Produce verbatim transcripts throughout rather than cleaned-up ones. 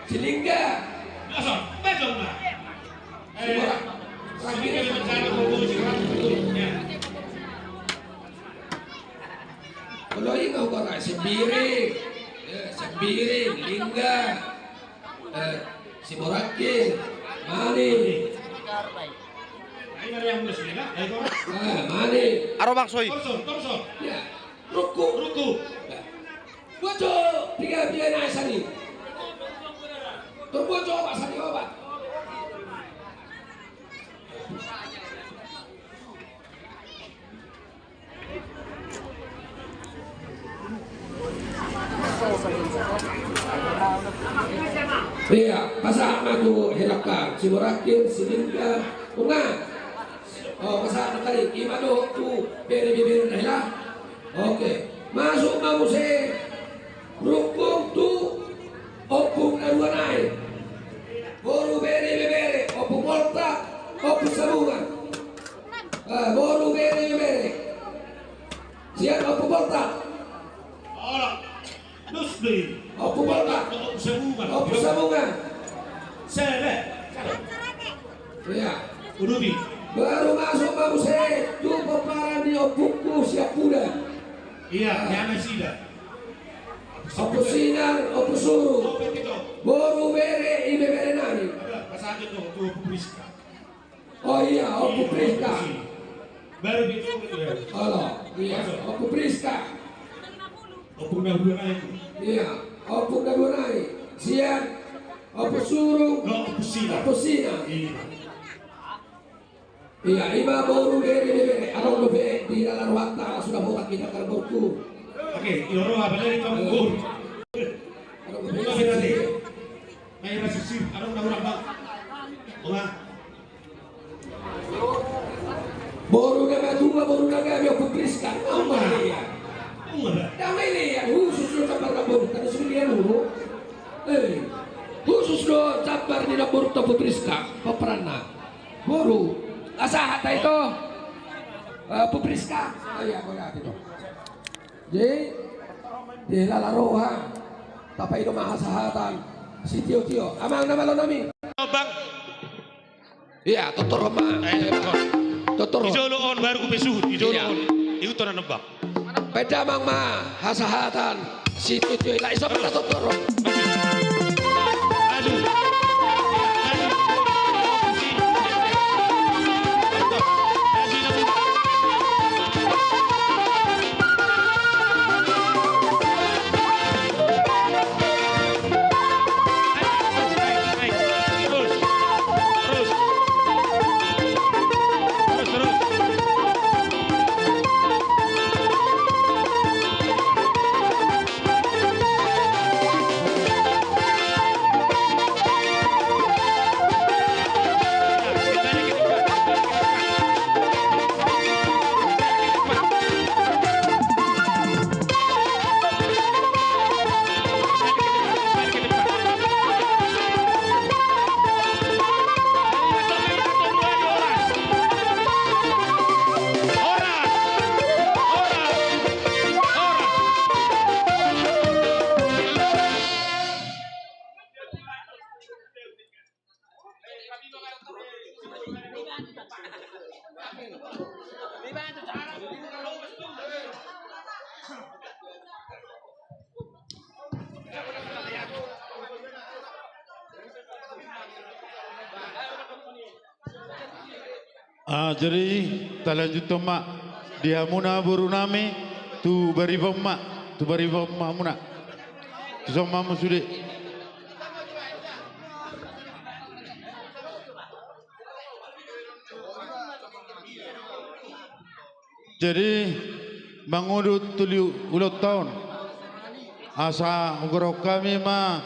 Silingga. Dasar, betul, Mbak. Eh, Sibora. Sibora. Kalau ini kau kata Sembiring, ya, Sembiring, Lingga, eh, Siborangkir, Mani. Eh, Mani. Aro bangsoi. Torso, torso. Ya. Ruku. Ruku. Ya. Bojo, piga, piga na sani. Tor bojo opat sani opat. Iya, pasahat ma tu hela, Siborangkir, Silingga, unga. Oh, pasahat ma tadi, ima dohot tu bere bebere na hela. Oke, masuk ma muse. Rungkung tu ompung na dua nai. Boru, bere, ibebere, Ompu Poltak, Ompu Sabungan. Eh, boru, bere, ibebere. Sian Ompu Poltak. Ora. Ompu Poltak. Ompu Sabungan. Ompu Sabungan. Sebe. Iya. Udupi. Baru masuk ma muse tu pomparan ni ompungku Siapuda. Iya, ya nasida. Ompu Sinar, Ompu Suru. Boru, bere, ibebere nami. Ada, pasahat do tu Ompu Priska. Oh iya, Ompu Priska. Baru gitu, gitu ya. Olo, iya, Ompu Priska. Ompu na dua nai. Iya, Ompu na dua nai. Sian Ompu Suru. Oh, Ompu Sinar. Ompu Sinar. Iya. Iya, ima boru, bere, bere, bere. Adong dope di dalam ruanta sudah botak kita karena boru. Oke, io ro apa lagi kamu boru? Adong dope. Ima berarti. Kayak rasa sih, adong na urang, Bang. Oma. Boru na matua, boru na gabe, Ompu Priska. Oma. Iya. Oma, Bang. Damai ni ya, khusus lo campar na boru, tadi sudah dia dulu. Eh, khusus lo campar ni na boru, Ompu Priska, peperanna. Boru, asa hata itu. Eh, Ompu Priska. Ah, iya, boleh hata itu. Jadi, di lala roha, tapaido ma hasahatan sitio-tio. Amang na malo nami. Bang. Iya, totor ma. Eh, totor. Totor. Ijolo on, baru kupe suhut. Ijolo on. Iya. Ihuton na, Bang. Baen damang ma hasahatan sitio-tio, ila iso peta totor. Ah, jadi talanjuthon ma di hamuna boru nami tu bariba ma, tu bariba ma hamuna. Tu son ma hamu sude. Jadi mangudut tu liu ulon taon, asa hugoarhon hami ma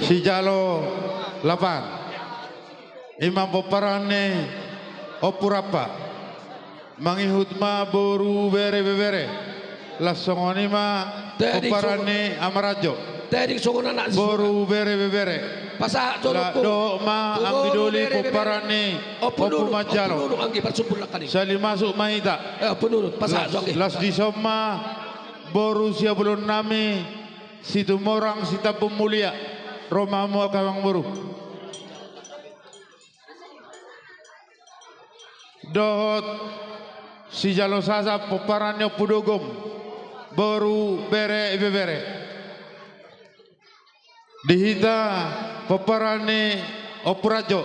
sijalo lapan. Ima pomparan ni Ompu Rampa. Mangihut ma boru, bere, ibebere. Laos songon i ma pomparan ni Ama Rajo. Tading songon anak sisongan. Boru, bere, ibebere. Pasahat jolongku. Dohot ma anggi doli pomparan ni Ompu Nunut, Manjalo. Ompu Nunut, anggi parsumpul langka ni. Sahali masuk ma hita. Eh, Ompu Nunut, pasahat jo anggi. Las, las dison ma boru siabolon nami Situmorang Sitambun Mulia. Ro ma hamu angka amangboru. Dohot sijalo sasak pomparan ni Ompu Dogom, boru, bere, ibebere. Di hita pomparan ni Ompu Rajo,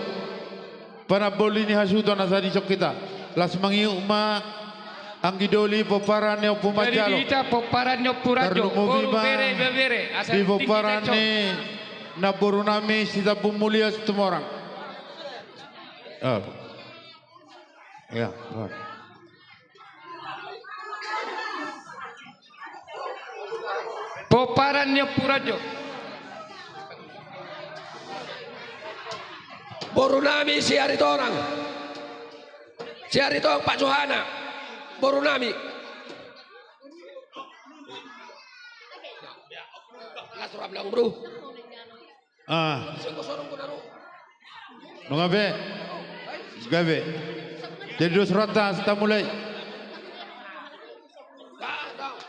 panamboli ni hasuhuton asa dison hita. Las mangihut ma anggi doli pomparan ni Ompu Manjalo. Jadi di hita pomparan ni Ompu Rajo, boru, bere, ibebere. Asa di pomparan ni namboru nami Sitambun Mulia Situmorang. Ah. Ya, Tuhan. Pomparan ni Ompu Rajo. Boru nami si Aritonang. Si Aritonang, Pak Johana. Boru nami. Las roham, Bro. Ah. Nunga be. Gabe. Jadi dos rohanta, asa tamulai.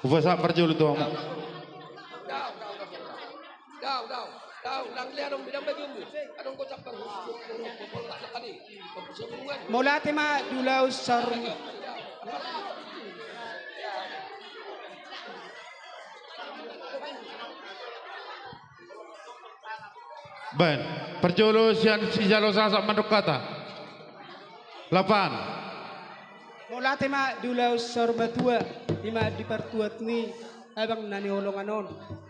Hupasahat parjolo tu hamu. Mauliate ma di ulaon saur. Baen, parjolo sian sijalo sasak mandok hata. Lapan. Mauliate ma di ulaon saur matua, i ma di partuatuan ni abang na niholongan on.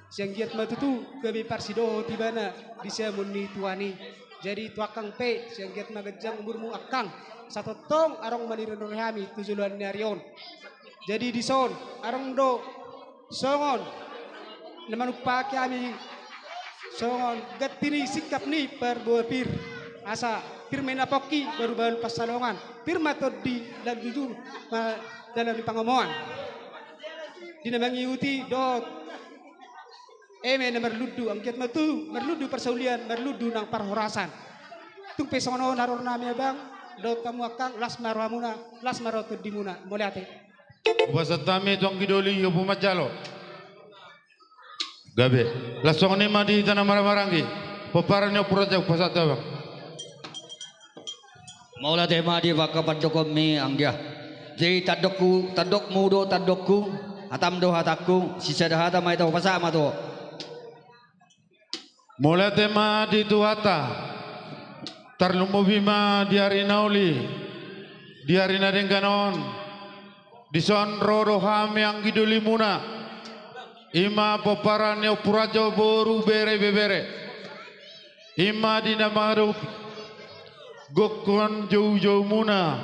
Sai anggiat ma tutu gabe parsidohot ibana di siamun ni Tuhan i. Jadi tu angkang pe, sai anggiat ma ganjang umurmu angkang. Sai tongtong adong ma nirinorongi hami tu joloan ni ari on. Jadi dison, adong do songon na manumpahi hami songon ganti ni singkap ni parboa pir, asa pir ma na pongki baru balu pansalongan, pir ma tondi lanjujur ma dalan ni pangomoan. Di na mangihuti dohot eme na marlundu, anggiat ma tutu marlundu parsaulian, marlundu nang parhorasan. Tung pe songon on haroro nami abang dohot hamu angkang, las ma rohamuna, las ma roha tondimuna. Mauliate. Hupasahat hami tu anggi doli Ompu Manjalo. Gabe. Las songon i ma di hita na marhahamaranggi. Pomparan ni Ompu Rajo, hupasahat tu abang. Mauliate ma di angka pandokonmi, anggia. Jadi tandokku, tandokmu do tandokku, hatam do hatangku, sisada hata ma hita, hupasahat ma tu ho. Mauliate ma di Tuhanta, tarlumobi ma di ari na uli, di ari na denggan on, dison ro do hami anggi dolimuna, i ma pomparan ni Ompu Rajo, boru, bere, ibebere, i ma di na mangadophon joujoumuna,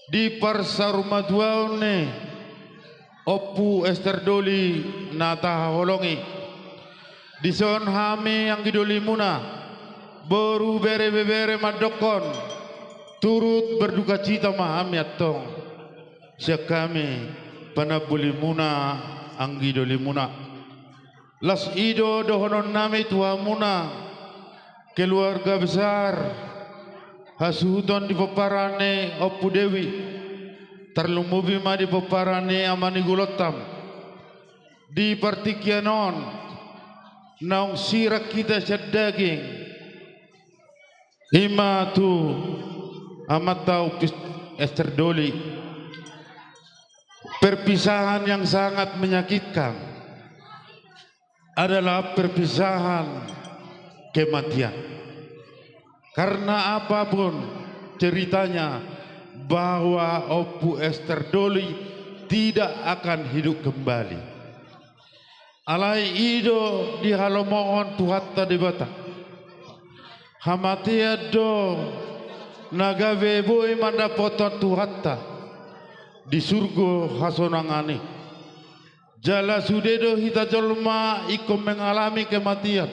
di parsaurmatuaon ni Ompu Ester Doli na tahaholongi. Dison hami anggi dolimuna, boru, bere, ibebere mandokkon, turut berdukacita ma hami antong. Sian hami panambolimuna, anggi dolimuna. Las i do dohonon nami tu hamuna, keluarga besar, hasuhuton di pomparan ni Ompu Dewi, tarlumobi ma di pomparan ni ama ni goarnam. Di partingkian on, naung sirang hita sian daging, i ma tu amanta Ompu Ester Doli. Perpisahan yang sangat menyakitkan adalah perpisahan kematian. Karena apapun ceritanya, bahwa Ompu Ester Doli tidak akan hidup kembali. Alai i do dihalomohon Tuhanta Debata. Hamatean do na gabe boi mandapothon Tuhanta di surgo hasonangan i. Jala sude do hita jolma ingkon mengalami kematian,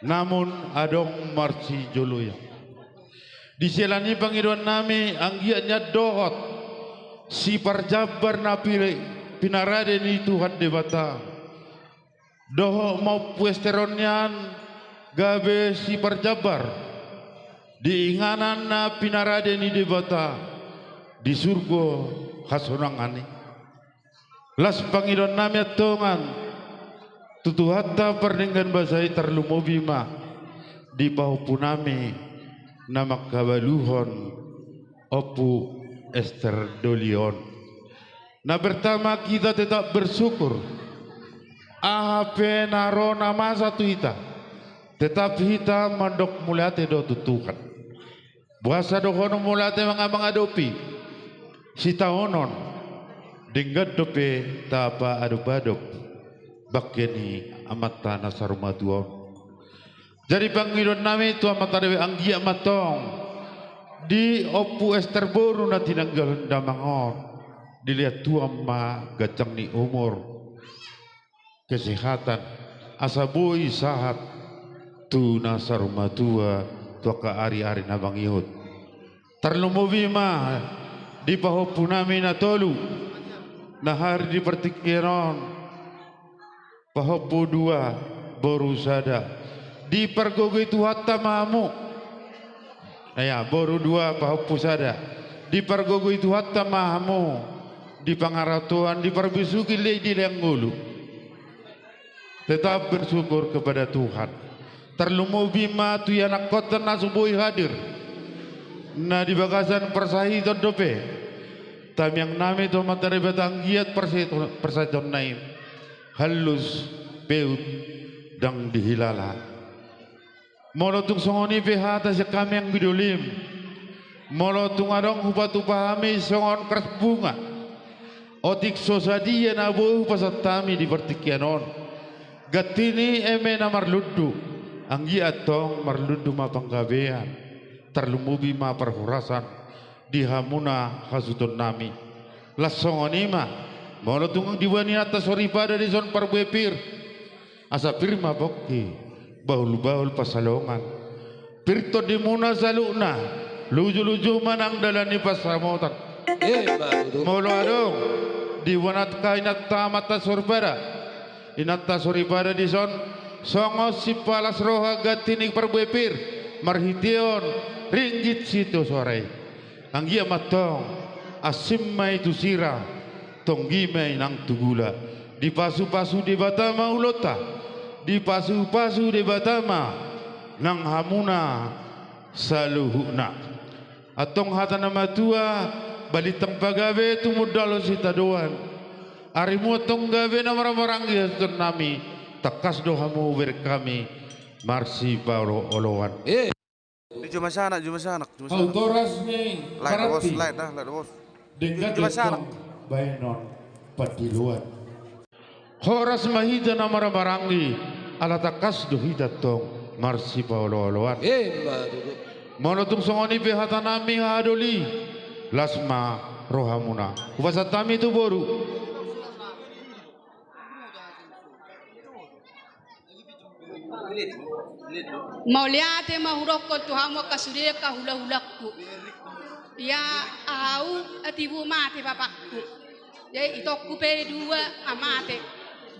namun adong marsijoloan. Di siala ni pangidoan nami, anggiat nian dohot siparjambar na pire pinarade ni Tuhan Debata, Dohot ma Ompu Ester on nian gabe siparjambar di inganan na pinarade ni Debata di surgo hasonangan i. Las pangidoannami antong tu Tuhanta pardenggan basa i, tarlumobi ma di pahompunami na mangkabaluhon Ompu Ester Doli on. Na pertama, kita tetap bersyukur. Aha pe na ro na masa tu hita, tetap hita mandok mauliate do tu Tuhan. Boasa dohonon mauliate ma nga mangadopi sitaonon, denggan dope tapaadop-adop bangke ni Amanta na saur matua on. Jadi pangidoannami tu Amanta Debata, anggiat ma antong di Ompu Ester boru na tinanggalan damang on, dilehon Tuhan ma ganjang ni umur, kesehatan, asa boi sahat tu na saur matua, tu angka ari-ari na mangihut. Tarlumobi ma di pahompunami na tolu na hadir di partingkian on. Pahompu dua, boru sada. Dipargogoi Tuhanta ma hamu. Ia, boru dua, pahompu sada. Dipargogoi Tuhanta ma hamu di pangarantoan, diparbisuhi lei di lean ngolu. Tetap bersyukur kepada Tuhan. Tarlumobi ma tu ianakkonta na so boi hadir, na di bagasan parsahiton dope. Tamiangnami tu Amanta Debata, anggiat parsahiton, parsahitonna i hallus, peut, ndang dihilala. Molo tung songon i pe hata sian hami anggi dolim, molo tung adong hupatupa hami songon kras bunga, otik so sadia na boi hupasahat hami di partingkian on, ganti ni eme na marlundu, anggiat antong marlundu ma panggabean, tarlumobi ma parhorasan di hamuna hasuhutonnami. Las songon i ma, molo tung diboan inanta soripada dison parbue pir, asa pir ma pongki, bahul-bahul pansalongan. Pir tondimuna saluhutna, luju-luju ma nang dalan ni pansamotan. Emma tutu. Molo adong diboan angka inanta, amanta soripada, inanta soripada dison, songon sipalas roha ganti ni parbue pir, marhiteon ringgit sitio soara i. Anggiat ma antong, asing ma i tu sira, tonggi ma i nang tu gula. Dipasu-pasu Debata ma ulaonta, dipasu-pasu Debata ma nang hamuna saluhutna. Antong hata na matua, balintang pagabe tumundalhon sitadoan. Arimu antong gabe na marhahamaranggi hasuhutonnami, tangkas do hamu bereng hami marsipaolo-oloan. Eh. Ini cuma sanak, cuma sanak, cuma sanak. Hau toras ni Paranti. Light, bos, light dah, light, bos. Denggan do antong bahenon pandiloan. Horas ma hita na marhahamaranggi, ala tangkas do hita antong marsipaolo-oloan. Emma tutu. Molo tung songon i pe hatanami haha doli, las ma rohamuna. Hupasahat hami tu boru. Mauliate ma hudokkon tu hamu angka sude angka hula-hulangku. Ia ahu, tibu mate bapakku. Jadi itongku pe dua, ah, mate.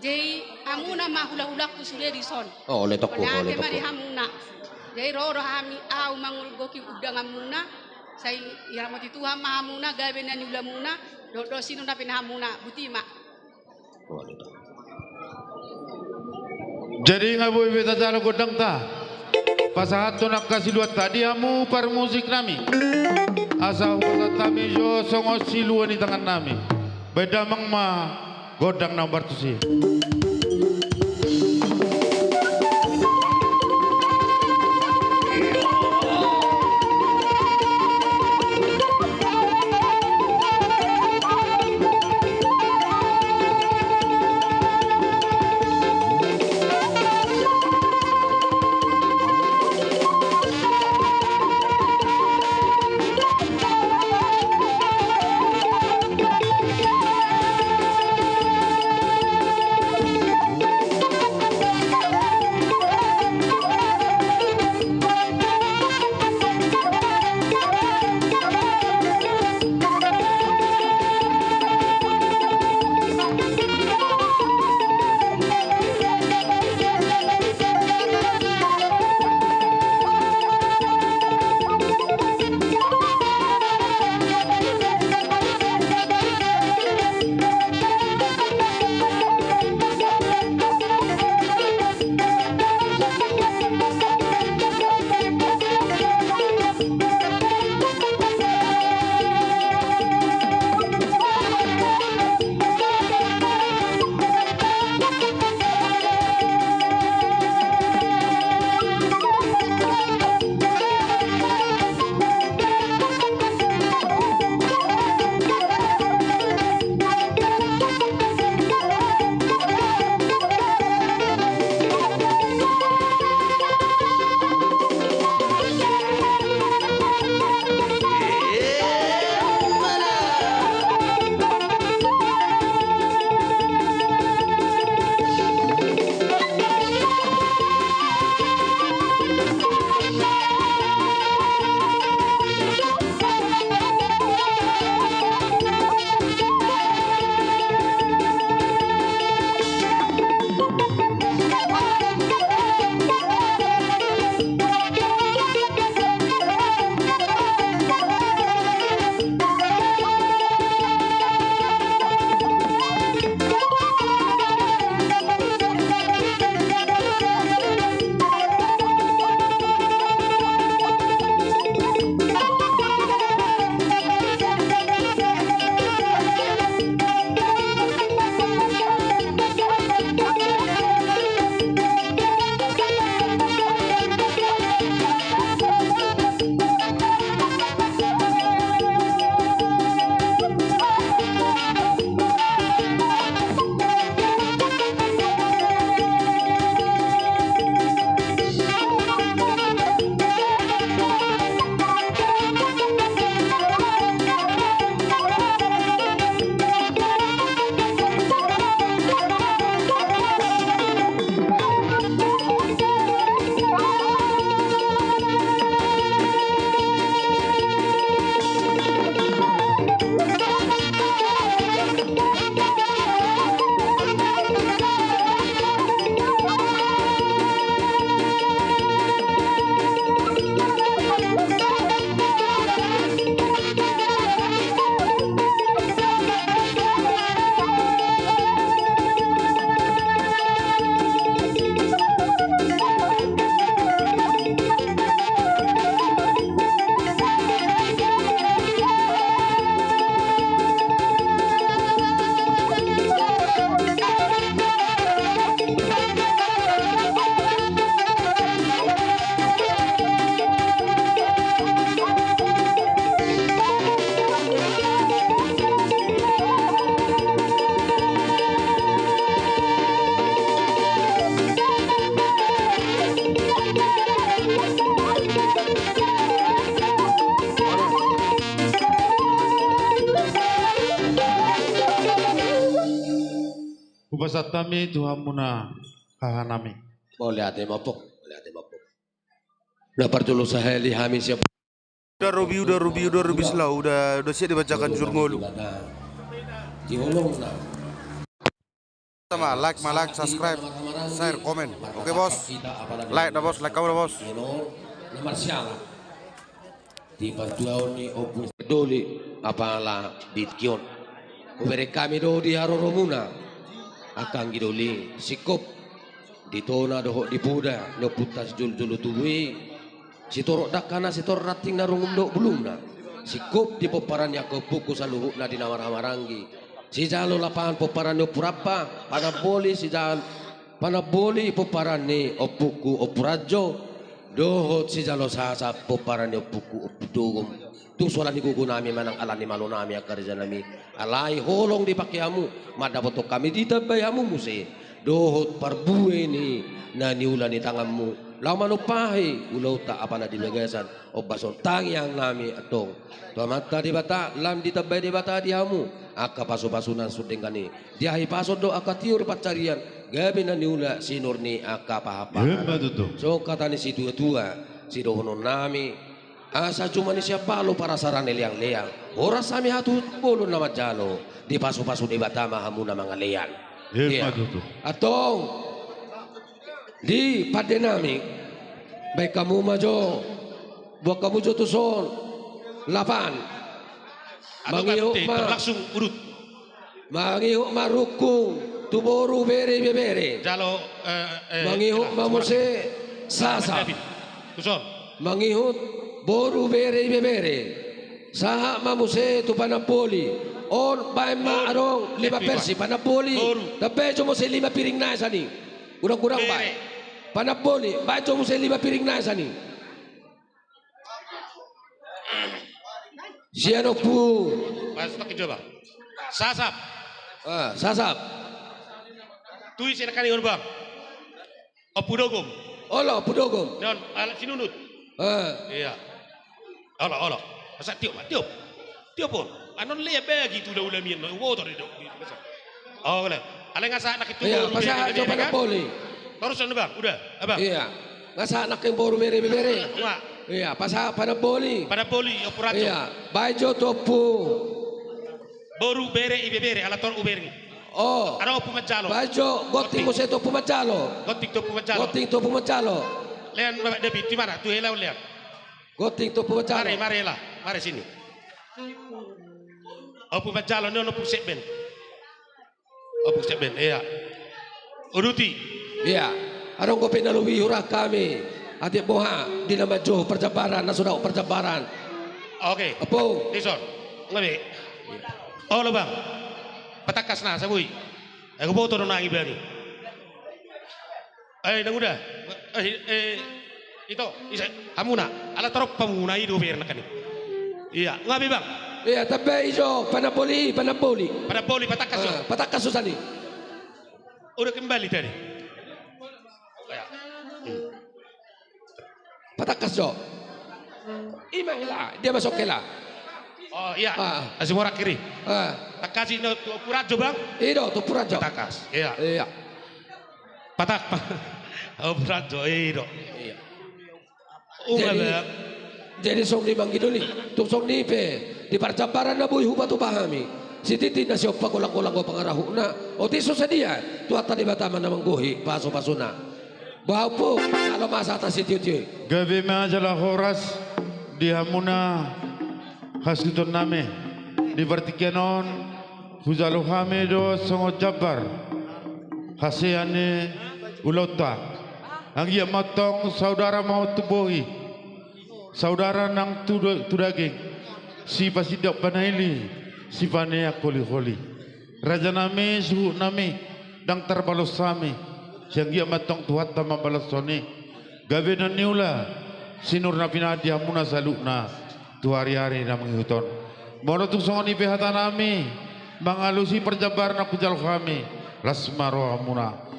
Jadi hamuna ma hula-hulangku sude dison. Oh, ole tongku, mauliate ma di hamuna. Jadi ro do hami, ahu manggohi undanganmuna. Sai diramoti Tuhan ma hamuna, gabe na niulamuna, dohot dos ni na pinahanmuna, botima. Jadi nga boi be tajalo gondangta, pasahathon angka siluanta di hamu parmusiknami. Asa hupasahat hami jo songon silua ni tangannami. Bahen damang ma gondang na umbartus i. Hupasahat hami tu hamuna hahanami. Mauliate ma, Ompung. Mauliate ma, Ompung. Na parjolo sahali hami siap. Uda robi, uda robi, uda robi selau, uda, uda siap dibacakan jur ngolu. Di holongna. Sama, like ma, like, subscribe, share, komen. Oke, Bos. Like dah, Bos. Like kamu dah, Bos. Nomor siapa? Di partuaon ni Ompu Doli apala di tingki on. Hubereng hami do di haroromuna. Angka anggi doli, singkop di tona dohot di poda ni ompunta sijoljol tubu i. Sitorop dangkana, sitorop rantingna, rungum dohot bulungna. Singkop di pomparan ni angka ompungku saluhutna di na marhahamaranggi. Sijalo lapahan pomparan ni Ompu Rampa, Panamboli, sijalo Panamboli pomparan ni ompungku Ompu Ranjo, dohot sijalo sasap pomparan ni ompungku Ompu Dogom. Tung so ala ni gogonami manang ala ni malonami angka rajanami. Alai holong dipake hamu, mandapothon hami ditambai hamu muse. Dohot parbue ni na niula ni tanganmu. Laho manumpahi ulaonta apala di bagasan. Ombason tangiangnami antong tu Amanta Debata, lam ditambai Debata di hamu angka pasupasuna sian denggan i. Diahipason do angka tiur pansarian, gabe na niula sinur ni angka pahanpahanan. Emma tutu. Songon hata ni situatua, sidohononnami, asa juma ni sian palo parasara ni leangleang. Horas hami hatuhut bolon na manjalo, dipasupasu Debata ma hamu na mangalean. Emma tutu. Antong, di pandenami, baen hamu ma jo, boan hamu jo tuson lapan. Mangihut ma, langsung urut. Mangihut ma rungkung tu boru, bere, ibebere. Jalo, eh, eh, mangihut ma muse sasap. Tuson. Mangihut boru, bere, ibebere. Sahat ma muse tu Panamboli. On baen ma adong lima persi Panamboli. Boru. Tambai jo muse lima piring nasa i. Gudang-gudang baen. Panamboli, baen jo muse lima piring nasa i. Sian Ompu. Pas tak coba. Sasap. Ah, sasap. Tu ise na kani on, Bang? Ompu Dogom. Olo, Ompu Dogom. Non, alat sinunut. Ah. Iya. Olo, olo. Masa tiop, tiop. Tiop on. Anon lea bagi tu daula mian, no. Wotor di dok. Oh, boleh. Ale nga sahat nangkin tu boru, bere, ibebere, kan? Torus on, Bang. Udah, Abang. Iya. Nga sahat nangkin boru, bere, ibebere. Iya, pasahat Panamboli. Panamboli, Ompu Ranjo. Iya. Baen jo tu Ompu. Boru, bere, ibebere, ala tor ubereng. Oh. Adong Ompu Manjalo. Baen jo, gonting muse tu Ompu Manjalo. Gonting tu Ompu Manjalo. Gonting tu Ompu Manjalo. Lean, Bapak David, di mana? Tu hela on lean. Gonting tu Ompu Manjalo. Mari, mari hela. Mari sini. Ompu Manjalo, ni on Ompu Sekben. Ompu Sekben, iya. Uduti. Iya. Adong dope na lobi hurang hami. Atik boha, di na manjou parjambaran, na so dao parjambaran. Oke. Ompung. Dison. Ngabe. Olo, Bang. Patangkas na, sabui. Eh, huboto do nang i bani. Eh, nang uda. Eh, eh, ito, ise, hamuna. Ala torop hamuna i do ber na kani. Iya, ngabe, Bang. Iya, tambai jo, Panamboli, Panamboli. Panamboli, patangkas jo. Ah, patangkas jo sani. Udah kembali tadi. Iya. Hmm. Patangkas jo. Ima hela, dia masuk hela. Oh, iya. Ah. Asi morak kiri. Ah. Tangkas i do tu Ompu Ranjo, Bang. I do, tu Ompu Ranjo. Patangkas. Iya. Iya. Patak, pa-, Ompu Ranjo, i do. Iya. Jadi, jadi songon i ma anggi doli, tung songon i pe, di parjambaran na boi hupatupa hami. Sititi na siompa, golang-golang do pangarahutna. Otik so sadia, Tuhanta Debata ma na manggohi pasupasuna. Bah, Ompung, jalo ma sahat sitio-tio i. Gabe ma jala horas di hamuna hasuhuton nami. Di partingkian on, hujalo hami do songon jambar hasean ni ulaonta. Anggiat ma antong saudara ma on tu bohi, saudara nang tu do-, tu daging, sipasindak panaili, sipaneang holi-holi. Rajanami, suhutnami, ndang tarbalos hami, sai anggiat ma antong Tuhanta mambalashon i. Gabe na niula, sinur na pinahan di hamuna saluhutna, tu ari-ari na mangihut on. Molo tung songon i pe hatanami, mangalusi parjambaran na hujalo hami, las ma rohamuna.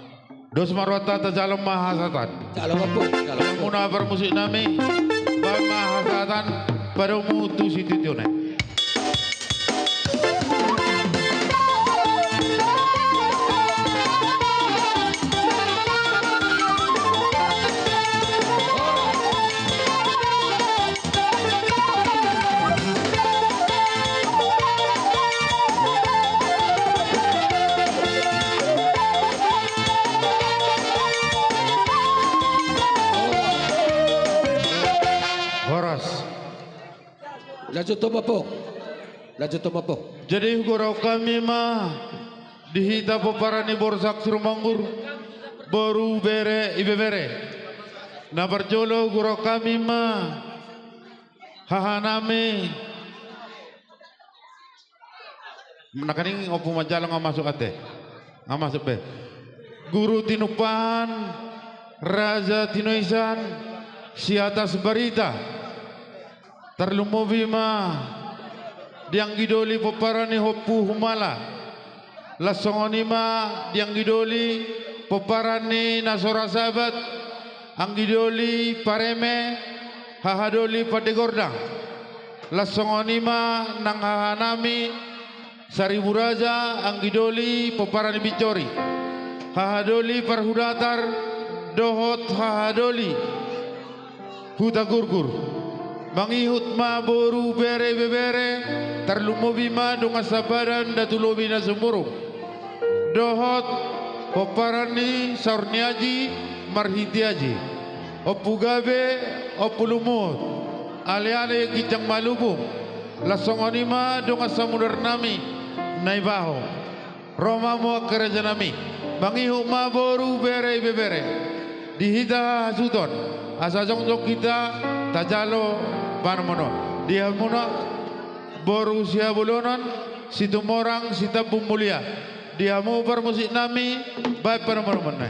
Dos ma rohanta, tajalo ma hasahatan. Jalo ma, Ompung, jalo ma, Ompung. Hamuna parmusiknami, baen ma hasahatan, padomu tu sitio-tio nai. Lanjut tu mapok. Lanjut tu mapok. Jadi hugorahon hami ma di hita pomparan ni Borsak Sirumonggur, boru, bere, ibebere. Na parjolo hugorahon hami ma hahanami. Nangkaning Ompu manjalo nga masuk ate. Nga masuk be. Guru Tinumpahan, Raja Tinoisan, si atas barita. Tarlumobi ma di anggi doli pomparan ni Ompu Humala. Laos songon i ma di anggi doli pomparan ni Nasora Sabat, anggi doli Pareme, haha doli Pande Gordang. Laos songon i ma nang hahanami Saribu Raja, anggi doli pomparan ni Binjori, haha doli Parhudatar, dohot haha doli Hutagurgur. Mangihut ma boru, bere, ibebere, tarlumobi ma dongan sapadan Datu Lobi Nasumurung. Dohot pomparan ni Saur ni Aji, Marhite Aji. Ompu gabe, Ompu Lumut. Aleale ginjang malupung. Laos songon i ma dongan samudarnami Naibaho. Ro ma hamu angka rajanami. Mangihut ma boru, bere, ibebere. Di hita hasuhuton. Asa jongjong hita tajalo panomunon. Di hamuna boru Sihabolonan, Situmorang, Sitambun Mulia. Di hamu parmusiknami, baen panomunon na.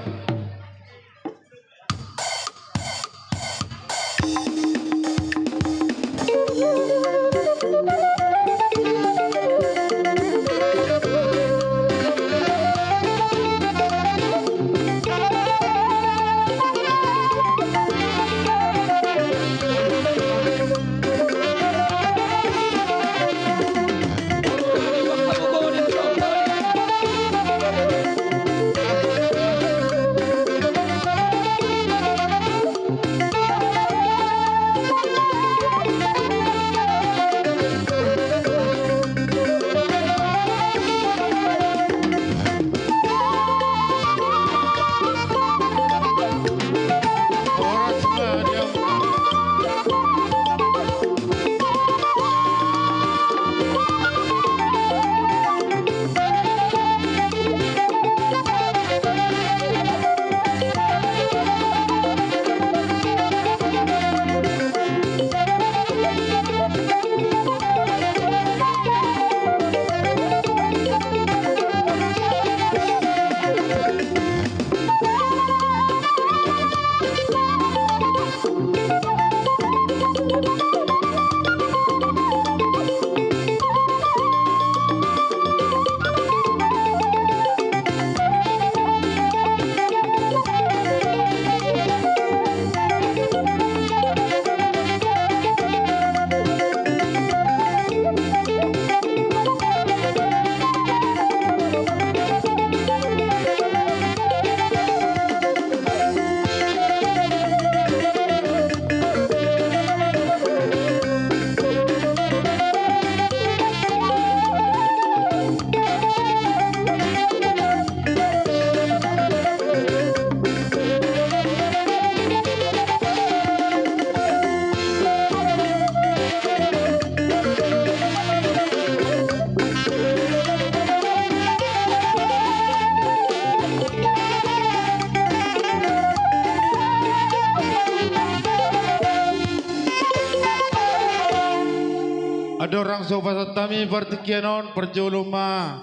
Andorang so pasahat hami partingkian on, parjolo ma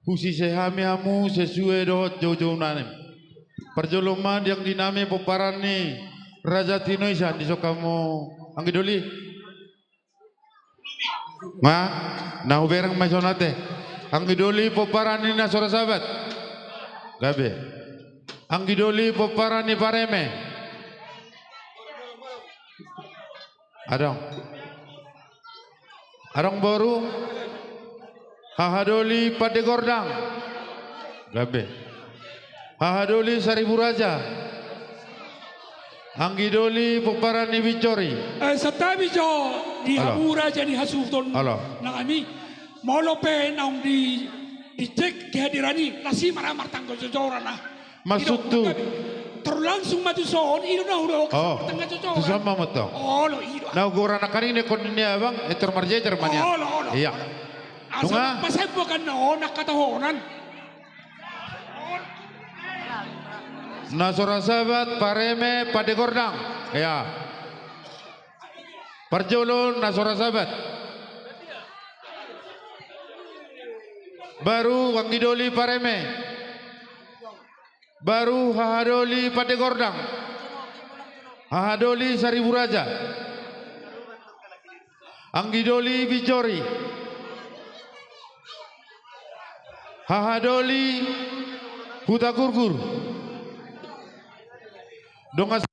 husise hami hamu sesuai dohot joujou nami. Parjolo ma di anggi nami pomparan ni Raja Tinoisan, dison hamu anggi doli. Nga, na hubereng ma dison ate. Anggi doli pomparan ni Nasora Sabat. Gabe. Anggi doli pomparan ni Pareme. Adong. Adong boru. Haha doli Pande Gordang. Gabe. Haha doli Saribu Raja. Anggi doli pomparan ni Binjori. Eh, santabi jo di hamu raja ni hasuhuton nami. Molo pe naung di, dicek kehadiran i, las i ma ra martanggo jojora na. Maksudhu. Langsung ma tu son, i do na hudok. Oh, tengah cocok tu son ma motong. Olo, i do. Na ugoran angka ninna kon ni abang, etor marjejer ma nian. Olo, olo. Iya. Asa nunga pasempo kan na on angka tahonan. Na so ra sabat, pareme, pande gordang. Iya. Parjolo na so ra sabat. Baru anggi doli pareme. Baru hahadoli pande gordang. Hahadoli Saribu Raja. Anggi doli Bijori. Hahadoli Hutagurgur. Dongan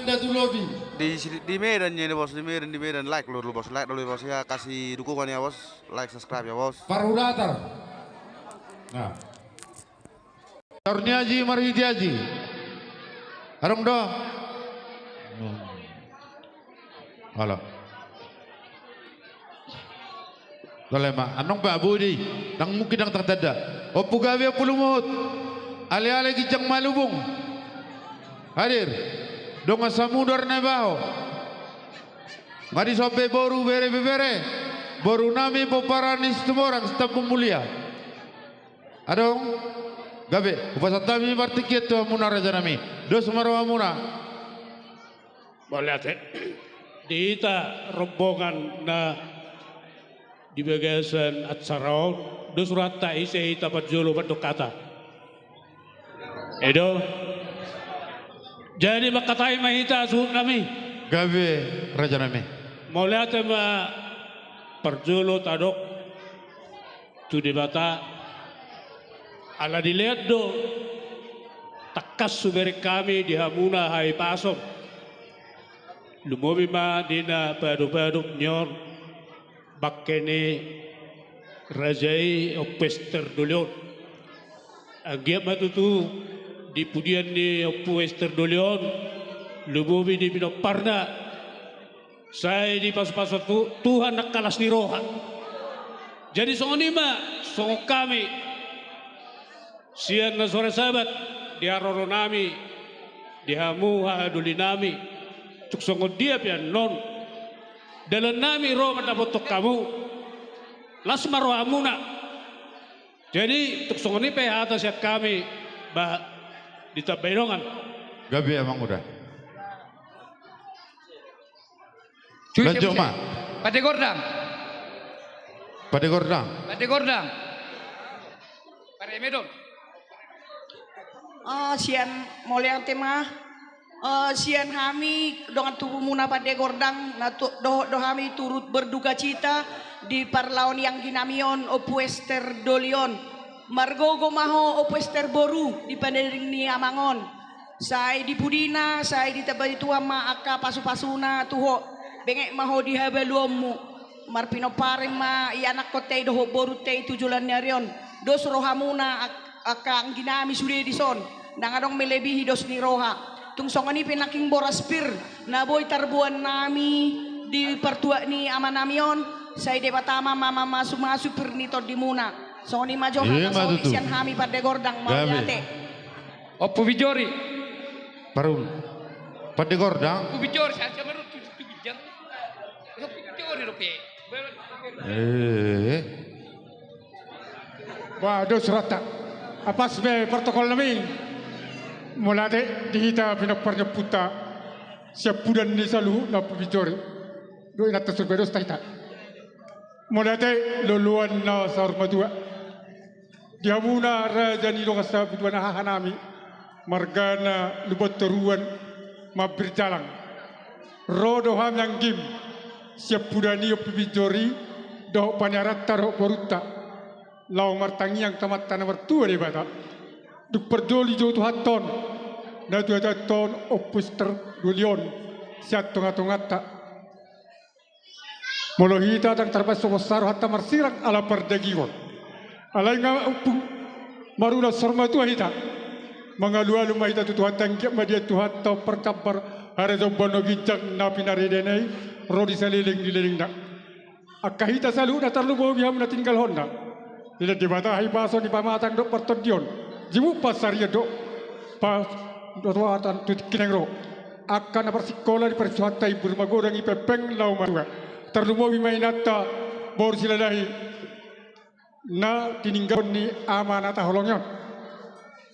Datu Lobi. Di, di Medan ya ini, Bos, di Medan, di Medan. Like dulu, Bos, like dulu, Bos, ya, kasih dukungan ya, Bos. Like, subscribe ya, Bos. Parhulatar. Nah. Saur ni Aji marhite Aji. Adong do. Halo. Tole ma, annon pe boi do i. Ndang mungkin ndang tatanda. Ompu gabe, Ompu Lumuhut. Ale-ale ginjang malubung. Hadir. Dongan Samudar Naibaho. Nga dison pe boru, bere, ibebere. Boru nami pomparan ni Situmorang, Sitambun Mulia. Adong. Gabe, hupasahat hami partingkian tu hamuna raja nami. Dos ma rohamuna. Mauliate. Di hita rombongan na di bagasan acara on, dos rohanta, ise hita parjolo mandok hata. I do. Jadi mangkatai ma hita suhut nami. Gabe, raja nami. Mauliate ma parjolo tadok tu Debata. Ala dilehon do tangkas hubereng hami di hamuna hahipason. Lumobi ma di na padopadop ni on, bangke ni raja i Ompu Ester Doli on. Anggiat ma tutu di pudian ni Ompu Ester Doli on, lumobi di pinomparna, sai dipasupasu Tu-, Tuhan angka las ni roha. Jadi songon i ma, songon hami sian na so ra sabat, di haroro nami di hamu hahadoli nami, tung songon dia pe annon dalan nami ro mandapothon hamu, las ma rohamuna. Jadi tung songon i pe hata sian hami, ba, ditambai dongan. Gabe, amang uda. Lanjut ma. Pande gordang. Pande gordang. Pande gordang. Pande medon. Ah, sian, mauliate ma. Eh, sian hami dongan tubumuna pande gordang, na tu-, dohot do hami turut berdukacita di parlao ni anggi nami on, Ompu Ester Doli on. Margogo ma ho, Ompu Ester boru, di pandaning ni amang on. Sai di pudina, sai ditambai Tuhan ma angka pasupasuna tu ho. Benget ma ho di habaluonmu. Marpinompar ma i anakkonta i dohot borunta i tu joloan ni ari on. Dos rohamuna, ak-, angka anggi nami sude dison. Ndang adong melebihi dos ni roha. Tung songon i pe nangkin boras pir na boi tarboan nami di partuat ni ama nami on, sai Debata ma mamasumasu pir ni tondimuna. Songon i ma jo hata songon i sian hami pande gordang. Mauliate. Ompu Bijori. Parul. Pande gordang. Ompu Bijori, sa-, sa-, baru tu-, tu-, tu-, ginjang. Ompu Bijori dope. Eh. Wah, dos rohanta. Apala be protokol nami. Mauliate di hita pinompar ni ompunta. Siampudan ni saluhutna Ompu Bijori. Dohot inanta Surgo, dos ta hita. Mauliate loloan na saur matua. Di hamuna raja ni dongan sahabitua na haha nami, margana Lumban Toruan, Mambirjalang. Ro do hami anggim, siampudan ni Ompu Bijori, dohot paniaranta dohot borunta. Laho martangiang tu Amanta na martua Debata. Dung parjolo dijou Tuhanta on, na tuatua Tuhanta on, Ompu Ester Doli on, sian tongatonganta. Molo hita ndang tarbahen so bosa rohanta marsirang ala pardagingon. Alai nga, Ompu, marula saur matua hita. Mangalualu ma hita tu Tuhanta, anggiat ma dibahen Tuhanta parjambar harajaon banua ginjang na pinareana i ro di saleleng ni lelengna. Angka hita saluhutna, tarlumobi hamu na tinggalhonna. Dilean Debata hahipason, hahipamatang dohot partondion. Jumpa sarian dohot pa- Dotoatan tu tingki naeng ro. Angka na parsingkola ni parsuhanta, imbur magodang, i pempeng laho matua. Tarlumobi ma inanta boru Silalahi na tininggalhon ni ama na taholongi on.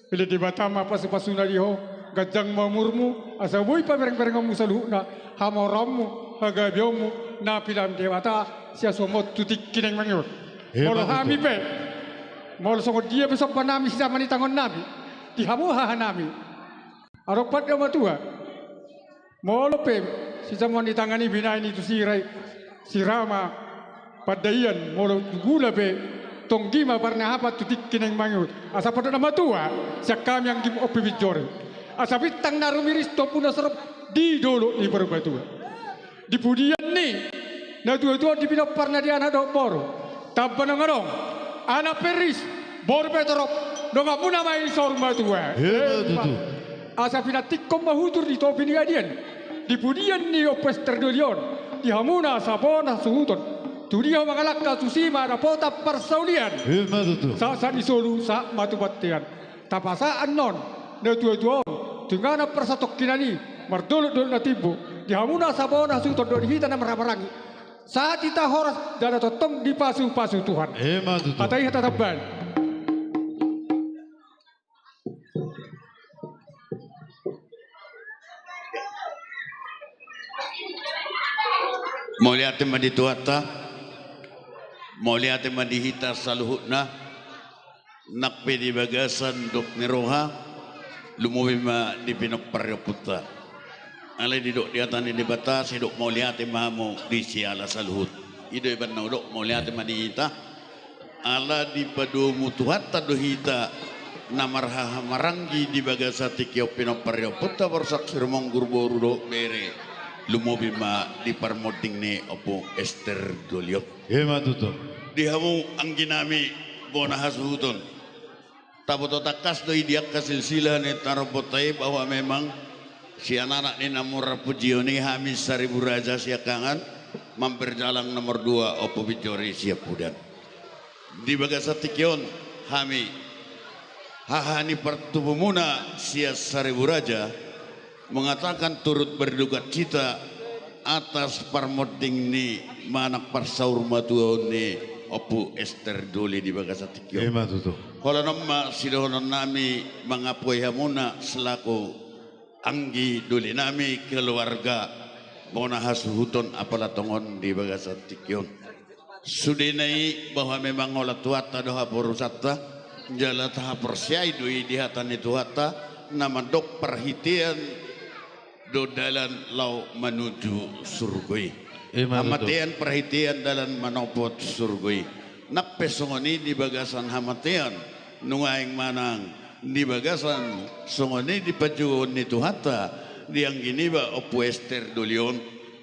Pille Debata ma pasupasuna di ho, ganjang ma umurmu, asa boi paberengberengonmu saluhutna, hamoraonmu, hagabeonmu, na pinillit Debata sian suamu tu tingki naeng mangihut. Emma tutu. Molo hami pe, molo songon dia pe somba nami sijaman ni tangan nami, di hamu haha nami, adong pande matua. Molo pe sijaman ni tangan i binahen i tu Sirai, Sirama, Pandaian, molo tu Gula pe, tonggi ma parnahapan tu tingki naeng mangihut. Asa pande na matua sian hami anggimu Ompu Binjori, asa bintang na rumiris tu ompu na sorop di dolok ni Purbatua. Di pudian ni natuatua on, di pinompar na di anak dohot boru, tamba nunga adong anak pe ris, boru pe torop, donganmuna ma i saur matua. Emma tutu. Asa pinantikhon ma hutur di topi ni adian, di pudian ni Ompu Ester Doli on, di hamuna asa bona hasuhuton. Tudia ho mangalangka, tusi ma dapotan parsaulian. Emma tutu. Sahat-sahat ni solu sahat ma tu bontean. Tapasahat annon natuatua on tu inganan parsatongkinan i, mardolokdolok na timbo, di hamuna asa bona hasuhuton dohot di hita na marhahamaranggi. Sahat hita horas jala tongtong dipasupasu Tuhan. Emma tutu. Hata i hata tambahan. Mauliate ma di Tuhanta, mauliate ma di hita saluhutna. Nang pe di bagasan dos ni roha, lumobi ma di pinompar ni ompunta. Alai didok di hata ni Debata, sidok mauliate ma hamu di siala saluhut. I do umbahen na hudok mauliate ma di hita. Ala dipadomu Tuhanta do hita na marhahamaranggi di bagasan tingki on, pinompar ni ompunta Borsak Sirumonggur, boru dohot bere, lumobi ma di parmonding ni Ompu Ester Doli on. Emma tutu. Di hamu angginami bona hasuhuton, taboto tangkas do i di angka silsilah ni tarombonta i bahwa memang sian anak ni na murah pujion i hami Saribu Raja Siangkangan, mamberjalang nomor dua Ompu Binjori Siampudan. Di bagasan tingki on hami, haha ni partubumuna sian Saribu Raja, mengatakan turut berdukacita atas parmonding ni manang parsaurmatuaon ni Ompu Ester Doli di bagasan tingki on. Emma tutu. Holan on ma sidohononnami mangapoi hamuna selaku anggi dolinami, keluarga bona hasuhuton apala tongon di bagasan tingki on. Sudena i bahwa memang holan Tuhanta do haporusanta, jala tahaporseai do i di hata ni Tuhanta na mandok parhitean do dalan laho manuju surgo i. Emma tutu. Hamatean parhitean dalan manopot surgo i. Nang pe songon i di bagasan hamatean, nuaeng manang di bagasan songon i di panjouon ni Tuhanta di anggi niba Ompu Ester Doli on,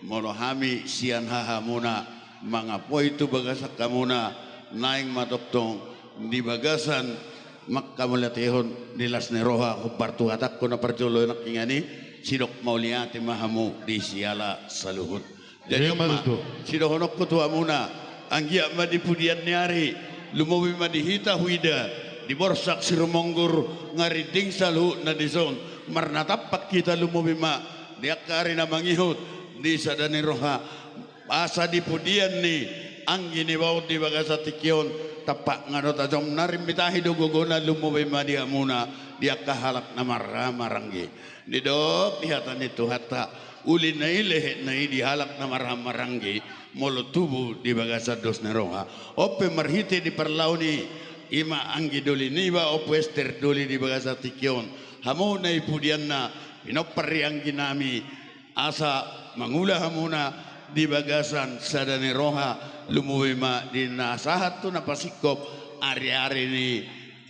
molo hami sian hahamuna mangapoi tu bagasan hamuna, naeng ma tongtong di bagasan manghamauliatehon di las ni roha, hombar tu hatangku na parjolo nangkiningan i, sidok mauliate ma hamu di siala saluhut. Jadi, emma tutu, sidohononku tu hamuna, anggiat ma di pudian ni ari, lumobi ma di hita huida di Borsak Sirumonggur, nga rinding saluhutna dison, marnatampak hita lumobi ma di angka ari na mangihut di sada ni roha. Asa di pudian ni anggi niba on di bagasan tingki on, tampak nga do tajom, na rimmitahi do gogona, lumobi ma di hamuna di angka halak na marhahamaranggi. Didok di hata ni Tuhanta, ulina i lehetna i di halak na marhahamaranggi molo tubu di bagasan dos ni roha. On pe marhite di parlao ni i ma anggi doli niba Ompu Ester Doli di bagasan tingki on, hamu na i pudianna, pinompar ni angginami, asa mangula hamuna di bagasan sada ni roha, lumobi ma di na sahat tu na pasingkop ariari ni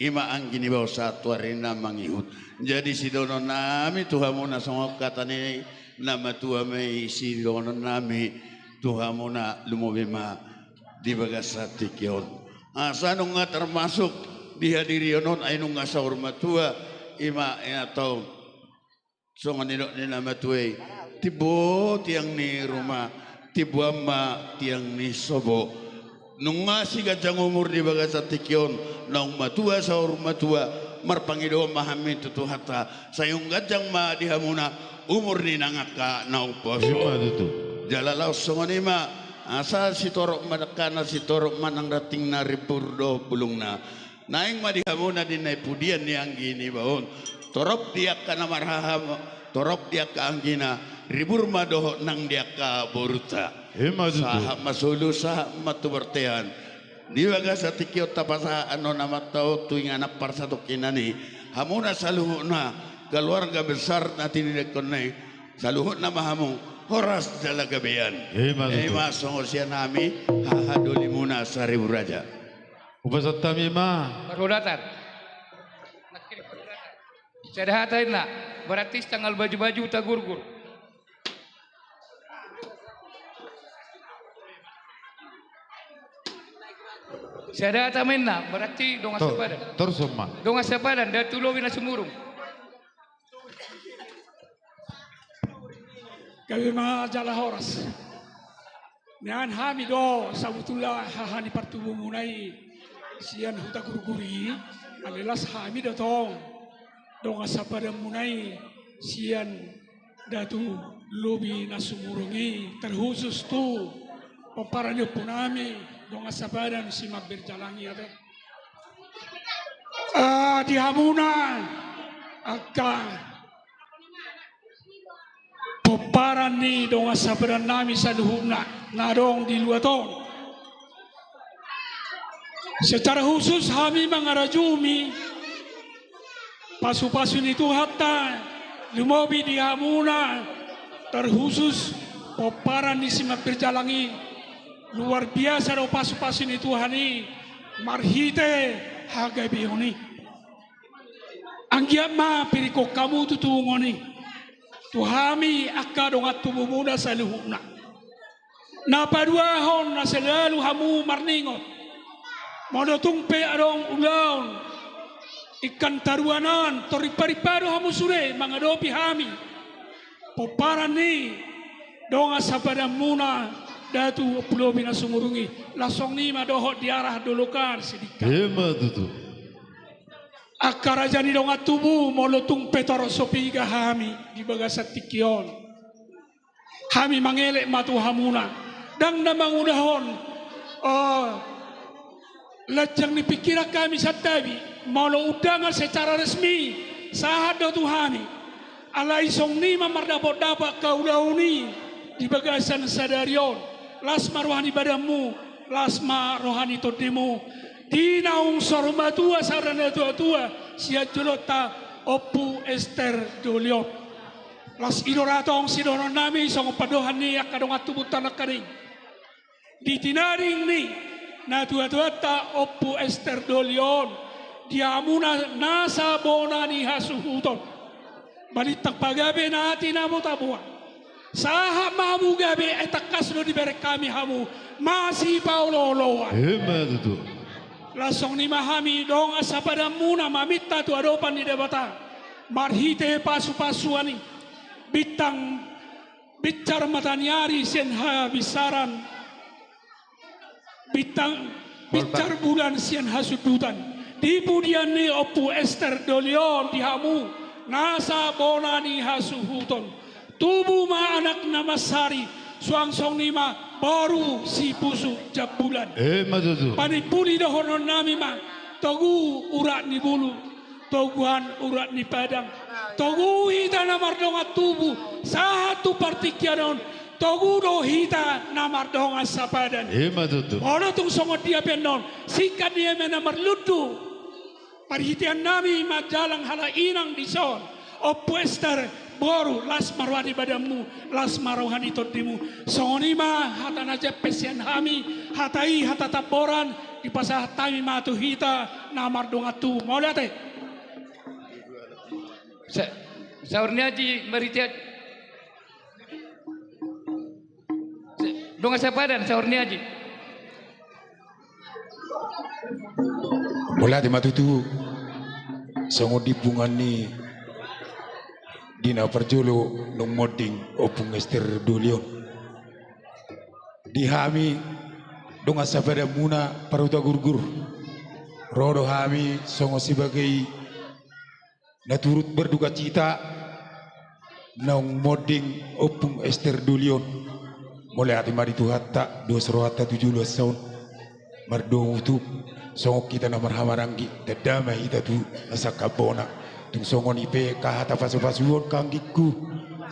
i ma anggi niba on sahat tu ari na mangihut. Jadi sidohononnami tu hamuna songon hata ni na matua ma i, sidohononnami tu hamuna lumobi ma di bagasan tingki on. Asa nunga termasuk di hadirion on, ai nunga saur matua, i ma, i ma tong. Songon nidok ni na matua i, timbo tiang ni ruma, timbo ma tiang ni sopo. Nunga siganjang umur di bagasan tingki on, naung matua saur matua, Marpangidoan ma hami tu Tuhanta, sai umganjang ma di hamuna umur ni nang angka na umposo. Ima tutu. Jala laos songon i ma, asa sitorop ma dangkana, sitorop ma nang rantingna, rimbur dohot bulungna. Naeng ma di hamuna di na i pudian ni anggi niba on. Torop di angka na marhaha, torop di angka anggina, rimbur ma dohot nang di angka borunta. Ima tutu. Sahat ma solu, sahat ma tu bontean. Di bagasan tingki on tapasahat annon amanta on tu inganan parsatongkinan i. Hamuna saluhutna, keluarga besar na tinindangkon i, saluhutna ma hamu horas jala gabean. Ima tutu. Ima songon sian hami, hahadolimuna Saribu Raja. Hupasahat hami ma. Parhudatan. Sada hata inna, berarti tanggal baju-baju Hutagurgur. Sada hata ma inna, berarti dongan sapadan. Tor, tor soma. Dongan sapadan, Datu Lobi Nasumurung. Gabe ma jala horas. Nian hami do sabotulna haha ni partubumuna i sian Hutagurgur i, alai las hami do tong dongan sapadanmuna i sian Datu Lobi Nasumurung i, terkhusus tu pomparan ni ompunami dongan sapadan Simanjalahi ate. Ah, di hamuna angka pomparan ni dongan sapadannami saluhutna na adong di luat on. Secara khusus hami mangarajumi pasupasu ni Tuhanta, lumobi di hamuna, terkhusus pomparan ni Simanjalahi. Luar biasa do pasupasu ni Tuhan i marhite hagabeon i. Anggiat ma piringgok hamu tu toruan i tu hami angka dongan tubumuna saluhutna. Na paduahon na selalu hamu marningot, molo tung pe adong ulaon, ingkon taruanan, tor ripa-ripa do hamu sude mangadopi hami. Pomparan ni dongan sapadanmuna Datu Ompu Lobi Nasumurung i, las songon i ma dohot di arah dolok an sidingka. Ima tutu. Angka raja ni dongan tubu, molo tung pe torop so piga hami di bagasan tingki on, hami mangelek ma tu hamuna. Ndang na mangulahon, oh, lanjang ni pingkiran hami santabi, molo undangan secara resmi sahat do tu hami. Alai songon i ma mardapot-dapot angka ulaon i di bagasan sadari on. Las ma roha ni badanmu, las ma roha ni tondimu. Di naung saur matua sada natua-tua sian jolonta Ompu Ester Doli on. Las i do ra tong sidohononnami songon pandohan ni angka dongan tubunta nangkaning. Di tinading ni natua-tuanta Ompu Ester Doli on, di hamuna nasa bona ni hasuhuton, balintang pagabe na tinabotaboan, sahat ma hamu gabe, ai tangkas do dibereng hami hamu masipaolo-oloan. Ima tutu. Las songon i ma hami dongan sapadanmuna maminta tu adopan ni Debata marhite pasu-pasuan i, bintang binsar mataniari sian habinsaran, bintang binsar bulan sian hasundutan. Di pudian ni Ompu Ester Doli on di hamu nasa bona ni hasuhuton, tubu ma anak na mansari, suang songon i ma boru sipusu jambulan. Ima tutu. Panimpuli dohononnami ma, togu urat ni bulu, toguan urat ni padang. Togu hita na mardongan tubu sahat tu partingkian on, togu do hita na mardongan sapadan. Ima tutu. Molo tung songon dia pe annon, singkat ni eme na marlundu, parhiteannami manjalang halak inang dison. Ompu Ester boru, las ma roha ni badanmu, las ma roha ni tondimu. Songon i ma hata na jempek sian hami, hata i hata tamboran, dipasahat hami ma tu hita na mardongan tubu. Mauliate. Sa-, saur ni aji marhite, sa-, dongan sapadan, saur ni aji. Mauliate ma tutu, songon di punguan ni di na parjolo naung monding Ompung Ester Doli on. Di hami dongan sapadanmuna parhuta gurgur, ro do hami songon sebagai Na turut berdukacita naung monding Ompung Ester Dolion. Mauliate ma di Tuhanta, dos rohanta tu joloan on. Mardomu tu, songon hita na marhahamaranggi, tanda ma hita tu na sangkap bona. Tung songon i pe angka hata pasupasuon angka anggingku,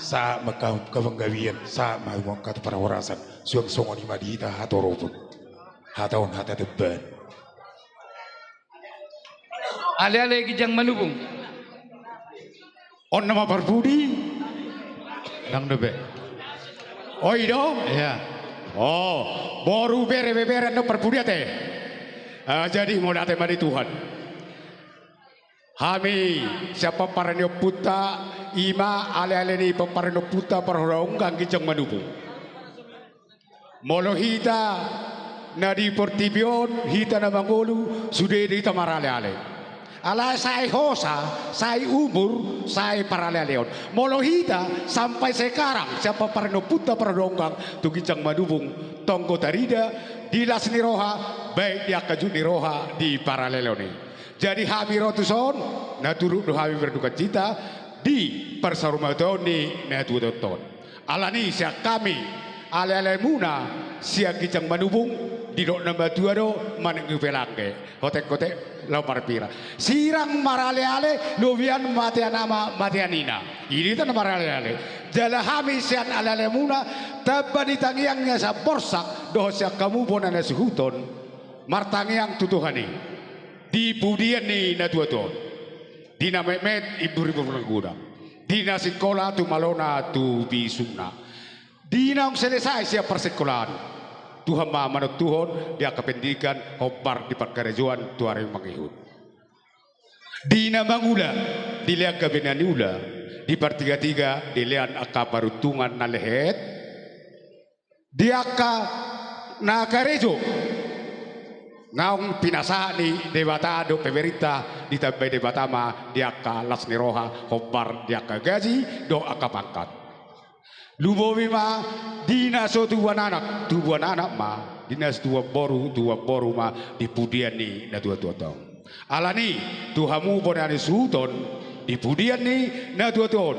sahat ma angka panggabean, sahat ma hamu angka tu parhorasan. Suang songon i ma di hita hatoropon. Hata on hata tebban. Aleale ginjang manubung. On nama parpudi. Nang dope. O, i do? Ia. O, boru, bere, bebere, nang parpudi ate. Ah, jadi mauliate ma di Tuhan. Hami sian pomparan ni ompunta, i ma aleale ni pomparan ni ompunta Parhonda Onggang ginjang manubung. Molo hita na di portibi on, hita na mangolu, sude do hita maraleale. Alai sai hosa, sai umur, sai paralealeon. Molo hita sampai sekarang, sian pomparan ni ompunta Parhonda Onggang tu ginjang manubung, tong do tarida di las ni roha, baik di angka jut ni roha di paralealeon i. Jadi hami ro tuson, na turut do hami berdukacita di parsaurmataon ni natuatuaonta on. Alani sian hami alealemuna sian ginjang manubung, didok na matua do, manang i pe langge, hotek-hotek laho parpira. Sirang maraleale, lobian matean ama, matean ina. I do hita na maraleale. Jala hami sian alealemuna, tamba ni tangiang na sian borsak, dohot sian hamu bona na suhuton, martangiang tu Tuhan i. Di pudian ni natuatuaon. Di na metmet imbur-imbur na godang. Di na singkola tumalona tu bisungna. Di naung selesai sian parsingkolaan. Tuhan ma manontuhon di angka pendidikan, hombar di parkarejoan tu ari mangihut. Di na mangula, dilean gabe na niula, di partigatiga, dilean angka paruntungan na lehet, di angka na karejo, naung pinasahat ni Debata dohot pemerintah, ditambai Debata ma di angka las ni roha, hombar di angka gaji dohot angka pangkat. Lumobi ma di na so tubuan anak, tubuan anak ma, di na so tubuan boru, tubuan boru ma di pudian ni natuatuaonta on. Alani, tu hamu bona ni suhuton, di pudian ni natuatuaon,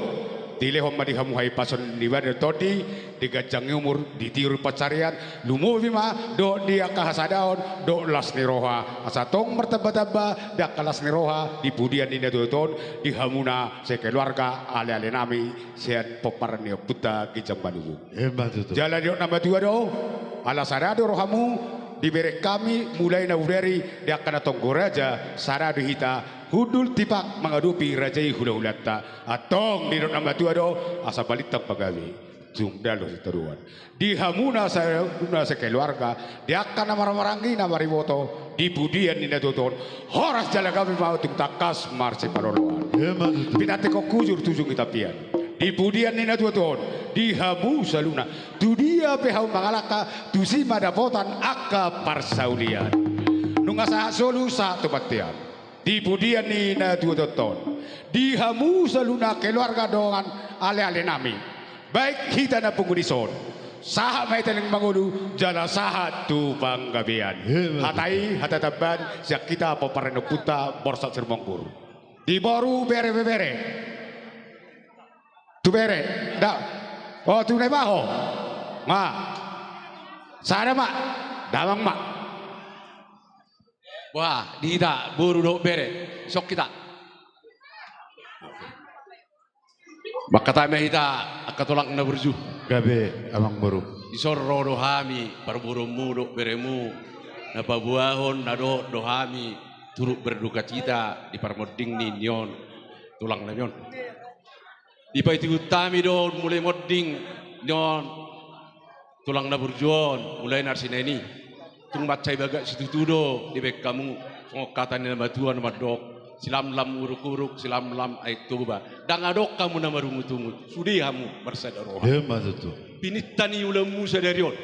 dilehon ma di hamu hahipason ni badan tondi, diganjangi umur, ditiur pansarian, lumobi ma dohot di angka hasadaon dohot las ni roha, asa tong martambatamba di angka las ni roha di pudian ni natuatuaon, di hamuna sekeluarga alealenami sian pomparan ni ompunta ginjang manubung. Emma tutu. Jala didok na matua do, ala sada do rohamu, dibereng hami, mulai na sadari, di angka na tonggo raja, sada do hita, hundul tipak mangadopi raja i hulahulanta. Antong didok na matua do, asa balintang pagabe, jumdalo sitadoan. Di hamuna sa-, hamuna sekeluarga, di angka na marhahamaranggi na mariboto, di pudian ni natuatuaon, horas jala gabe ma tung tangkas marsipaloloan. Emma tutu. Pinantikhon hujur tu ujung ni tapian. Di pudian ni natuatuaon, di hamu saluhutna, tu dia pe hamu mangalangka, tusi ma dapotan angka parsaulian. Nunga sahat solu sahat tu bontean. Di pudian ni natuatuaonta on, di hamu saluhutna keluarga dongan alealenami. Baik hita na pungu dison, sahat ma hita naeng mangolu, jala sahat tu panggabean. Emma tutu. Hata i, hata tamba sian hita pomparan ni ompunta Borsak Sirumonggur. Di boru, bere, bebere. Tu bere, da. O, tu Naibaho. Ma. Sada ma. Damang ma. Wah, di hita, boru dohot bere. Sok hita. Mangkatai ma hita, angka tulang na burju. Gabe, amang boru. Dison ro do hami, parboruonmu dohot beremu, na paboahon na dohot do hami, turut berdukacita di parmonding ni on, tulang nami on. Dipaihutihut hami do mulai monding ni on, tulang na burju on, mulai na sian i. Tung mansai bagak situtu do dibahen hamu, songon hata ni na matua na mandok, silamlam uruk-uruk, silamlam Aek Toba. Ndang adong hamu na marungutungut, sude hamu marsada roha. Emma tutu. Pininta ni ulaonmu sadari on.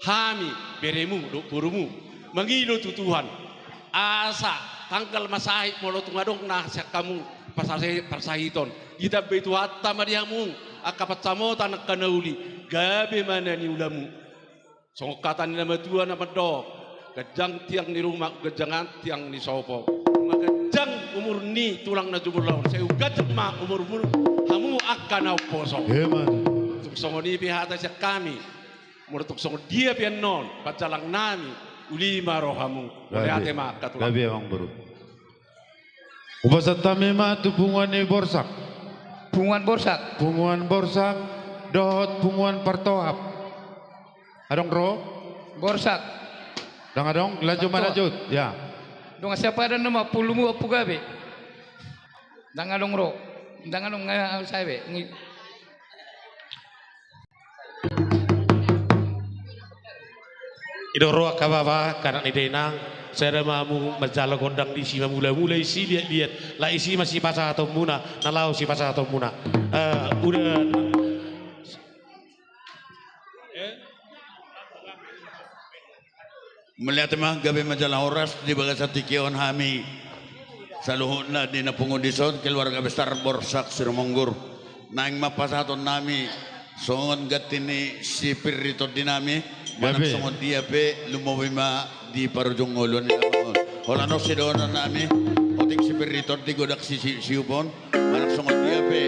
Hami, beremu, dohot borumu, mangido tu Tuhan. Asa tanggal ma sahit molo tung adong na sian hamu parsahit-, parsahiton. Ditambai Tuhanta ma di hamu angka pansamotan, angka na uli, gabe ma na niulamu. Songon hata ni na matua na mandok, ganjang tiang ni ruma, ganjangan tiang ni sopo. Nunga ganjang umur ni tulang na jumolo on, sai umganjang ma umurmuna hamu angka na umposo. Emma. Tung songon i pe hata sian hami. Molo tung songon dia pe annon panjalang nami, uli ma rohamu. Gabe. Mauliate ma angka tulang. Gabe, amang boru. Hupasahat hami ma tu punguan ni Borsak. Punguan Borsak. Punguan Borsak dohot punguan Partohap. Adong ro? Borsak. Ndang adong, lanjut. Partohap. Manajut. Ya. Dongan siapa ada nama pulumu apu gabe. Ndang adong ro. Ndang adong, eh, saya be. Ngi- I do ro angka bapa, angka anak ni dainang, sada ma hamu manjalo gondang disi, mamula-mula disi liat-liat, laos disi ma sipasahatonmuna, na laho sipasahatonmuna. Eh, uda. Mauliate ma, gabe ma jala horas. Di bagasan tingki on hami saluhutna di na pungu dison, keluarga besar Borsak Sirumonggur, naeng ma pasahaton nami songon ganti ni si Pir di tondi nami. Gabe. Manang songon dia pe lumobi ma di parujung ngolu ni amang on. Holan on sidohonon nami, otik si Pir di tondi godang si, si, siupon. Manang songon dia pe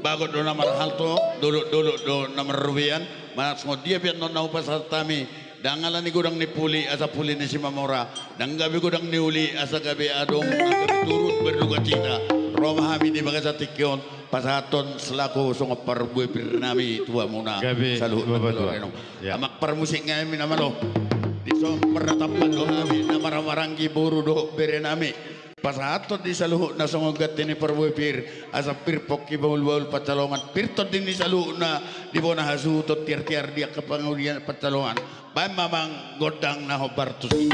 bagot do na marhalto, dolok-dolok do na marrobean. Manang songon dia pe annon na hupasahat hami, ndang ala ni godang ni puli asa puli ni Simamora, ndang gabe godang ni uli asa gabe adong na gabe turut berdukacita. Ro ma hami di bagasan tingki on pasahathon selaku songon parbue pir nami tu hamuna. Gabe, saluhut Bapak Tua. Manjalo renong. Ya. Amang parmusik nami na malo. Dison parnatampak do hami na marhahamaranggi boru dohot bere nami. Pasahathon di saluhutna songon ganti ni parbue pir, asa pir pongki bahul-bahul pansalongan, pir tondi ni saluhutna di bona hasuhuton, tiar-tiar di angka pangurian pansalongan. Baen ma amang gondang na hombar tusi.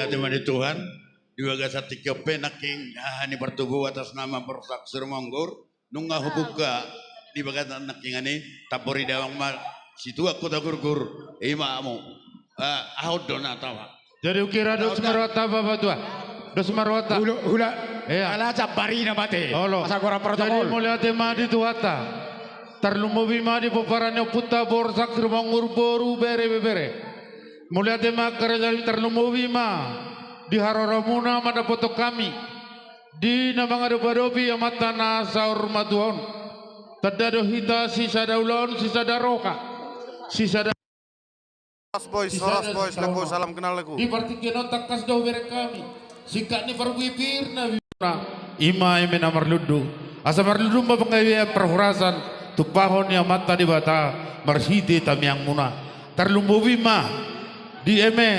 Terima di Tuhan, di bagasan tingki on pe nangkin, ah, ni partubu atas nama Borsak Sirumonggur, nunga hubuka di bagasan nangkin ani, tapori damang ma situak Hutagurgur, ima hamu. Ah, ahu do na tawa. Jadi hukira dos ma rohanta Bapatua. Dos ma rohanta. Hula, hula. Iya. Ala jambar i na mate. Olo. Asa gora protokol. Jadi mauliate ma di Tuhanta. Tarlumobi ma di pomparan ni ompunta Borsak Sirumonggur boru bere ibebere. Mauliate ma angka raja nami, tarlumobi ma di haroramuna mandapothon hami di na mangadopadopi Amanta na saur matua on. Tanda do hita sisada ulaon, sisada roha, sisada Horas boys, horas boys, laku salam kenal laku. Di partingkian on tangkas do hubereng hami singkat ni parbue pir na bibuna. Ima eme na marlundu. Asa marlundu ma panggabean parhorasan tumpahon ni Amanta Debata marhite tangiangmuna. Tarlumobi ma di eme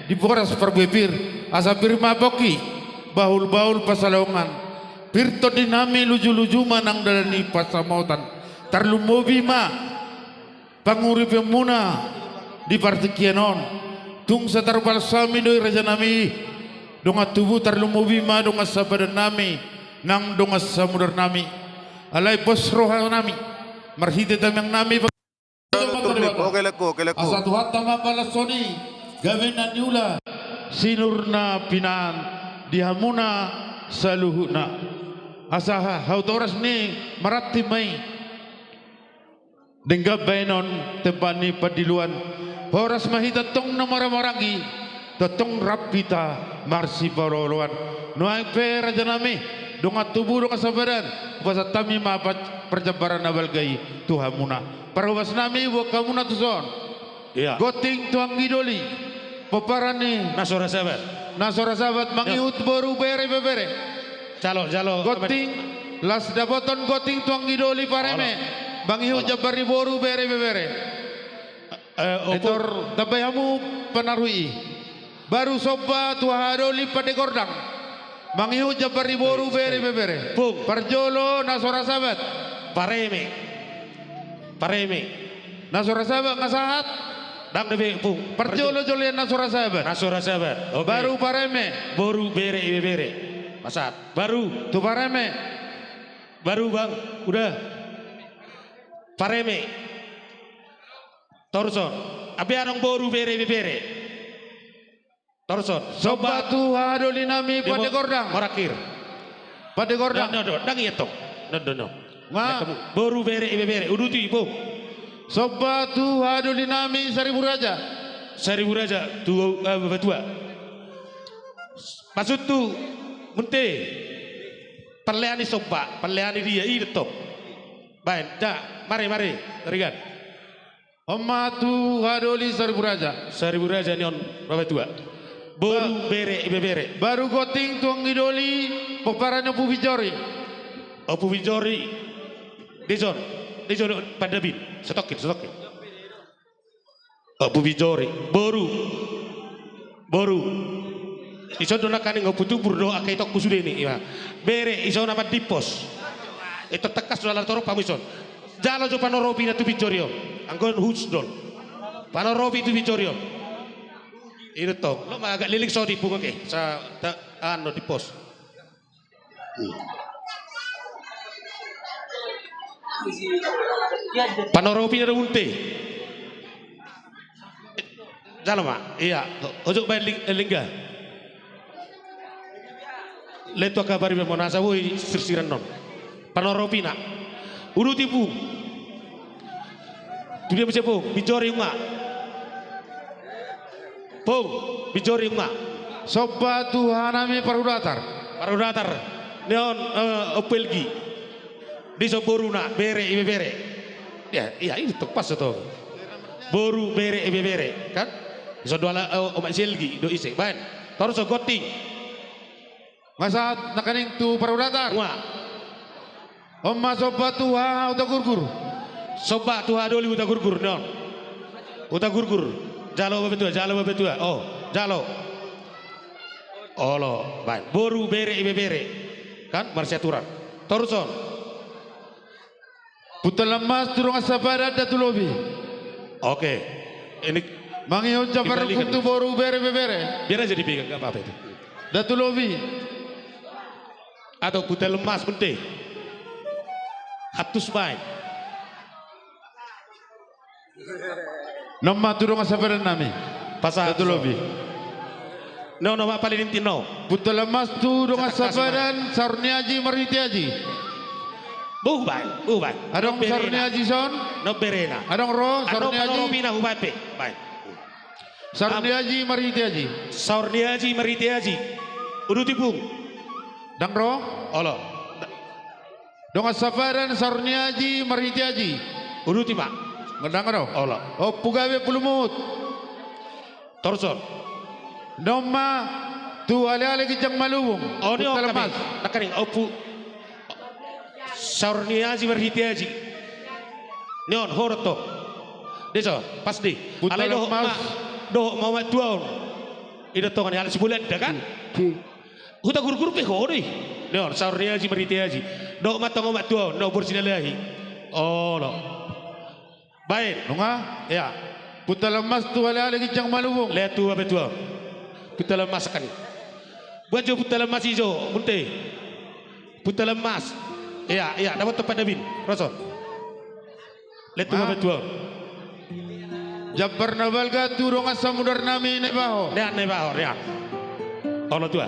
di boras parbue pir, asa pir ma pongki, bahulbahul pansalongan. Pir tondinami lujuluju ma nang dalan ni pansamotan. Tarlumobi ma panguripanmuna di partingkian on. Tung satar balsam i do i rajanami, dongan tubu, tarlumobi ma dongan sapadannami nang dongan samudarnami. Alai pos rohanami marhite tangiangnami. Oke, laku, oke, laku. Asa Tuhanta ma palas songon i gabe na niula sinur na pinahan di hamuna saluhutna. Asa ha-, hau toras ni maranti ma i. Denggan baenon tempat ni pandiloan. Horas ma hita tong na maramaranggi, tongtong rap hita marsipaolooloan. Nuaeng pe rajanami, dongan tubu, dongan sapadan, hupasahat hami ma pa-, parjambaran na balga i tu hamuna. Parhobasnami boan hamuna tuson. Iya. Gonting tu anggi doli. Pomparan ni na so ra sabat. Na so ra sabat, mangihut boru bere ibebere. Jalo, jalo. Gonting, las dapoton gonting tu anggi doli pareme. Olo. Mangihut jambar ni boru bere ibebere. Eh, opo. Etor, tambai hamu panarui i. Baru somba tu hahadoli pande gordang. Mangihut jambar ni boru bere ibebere. Pung. Parjolo na so ra sabat. Pareme. Pareme. Na so ra sabat nga sahat. Ndang dope, Pung. Parjolo jolo na so ra sabat. Na so ra sabat. Oke. Baru pareme. Boru bere ibebere. Nga sahat. Baru. Tu pareme. Baru, Bang. Udah. Pareme. Toruson. Ampe adong boru bere ibebere. Toruson. Somba tu hahadolinami pande gordang. Morakhir. Pande gordang. Ndang, ndang, ndang, ndang i tong. Ndang, ndang, ndang. Nga. Boru bere ibebere. Uduti, Pung. Somba tu hahadolinami Saribu Raja. Saribu Raja tu, eh, Bapatua. Maksudhu, Munthe. Parlean ni somba, parlean ni dia, i do tong. Baen, da, mari, mari, Tarigan. On ma tu hahadoli Saribu Raja. Saribu Raja ni on, Bapatua. Boru bere ibebere. Baru gonting tu anggi doli, pomparan ni Ompu Binjori. Ompu Binjori. Dison, dison pandapin. Sotongkin, sotongkin. Ompu Binjori. Boru. Boru. Ison do nangkaning Ompu Tumbur dohot angka itongku sude ni, ima. Bere, ison na mandimpos. Ito tangkas do ala torop hamu ison. Jalo jo panoropina tu Binjori on. Anggo on husdol. Panoropi tu Binjori on. I do tong. Lo ma agak lilik sodi pungo ke. Sa, ta, ano, dimpos. Panoropina do Munthe. Jalo ma, iya. Ojok baen ling-, eh, lingga. Leto kabar iba mona asa boi sirsiran non. Panoropina. Uduti, Pung. Tu dia muse, Pung, Binjori nunga. Pung, Binjori nunga. Somba tu hahanami Parhudatar. Parhudatar. Ni on, eh, Ompu Elgi. Dison boruna, bere ibebere. Ya, iya, i do tong, pas do tong. Boru bere ibebere, kan? Dison do ala, eh, omak si Elgi, do ise. Baen. Toruson, gonting. Nga sahat nangkaning tu Parhudatar. Nunga. On ma somba tu haha Hutagurgur. Somba tu hahadoli Hutagurgur, ni on. Hutagurgur. Jalo Bapatua, jalo Bapatua. Oh, jalo. Olo, baen. Boru bere ibebere. Kan, marsiaturan. Toruson. Punta Lammas tu dongan sapadan, da tu lobi. Oke. Ini Mangihut jambar rungkun tu boru, bere, ibebere. Biar aja dipegang, nggak apa-apa itu. Datu Lobi. Atau Puta Lemmas, Munte. Hatus baen. Noma tu dongan sapadan nami. Pasahat. Datu Lobi. No, no, ma paling inti no. Puta Lemmas tu dongan sapadan, Saur ni Aji marhite Aji. Buh baen, buh baen. Adong Saur ni Aji son? No berena. Adong ro, Saur ni Aji. Adong Saur ni Aji, baen. Saur ni Aji marhite Aji. Saur ni Aji marhite Aji. Uduti, Pung. Ndang ro? Olo. Dongan sapadan, Saur ni Aji marhite Aji. Uduti ma. Ndang ro? Olo. Ompu gabe, Ompu Lumut. Torushon. Noma tu aleale ginjang malubung. O, ni on Puta Lemmas. Nangkaning, Ompu. Saur ni Aji marhite Aji. Ni on, ho do tong. Dison, pas di. Puta Lemmas. Alai dohot ma, dohot ma omak tua on. I do tong, ni halak Sibolanda kan? Huta Gurgur pe ho do i. Ni on, Saur ni Aji marhite Aji. Dohot ma tong omak tua on, ni on, boru Sinalahi. Olo. Baen. Nunga? Ia. Puta Lemmas tu aleale ginjang malubung. Lea tu babe tua. Puta Lemmas kan i. Buat jo Puta Lemmas i jo, Munte. Puta Lemmas. Ia, ia, dapothon pandapin. Ro son. Lea tu babe tua. Jambar na balga tu dongan samudar nami Naibaho. Nea Naibaho, nea. Olo tua.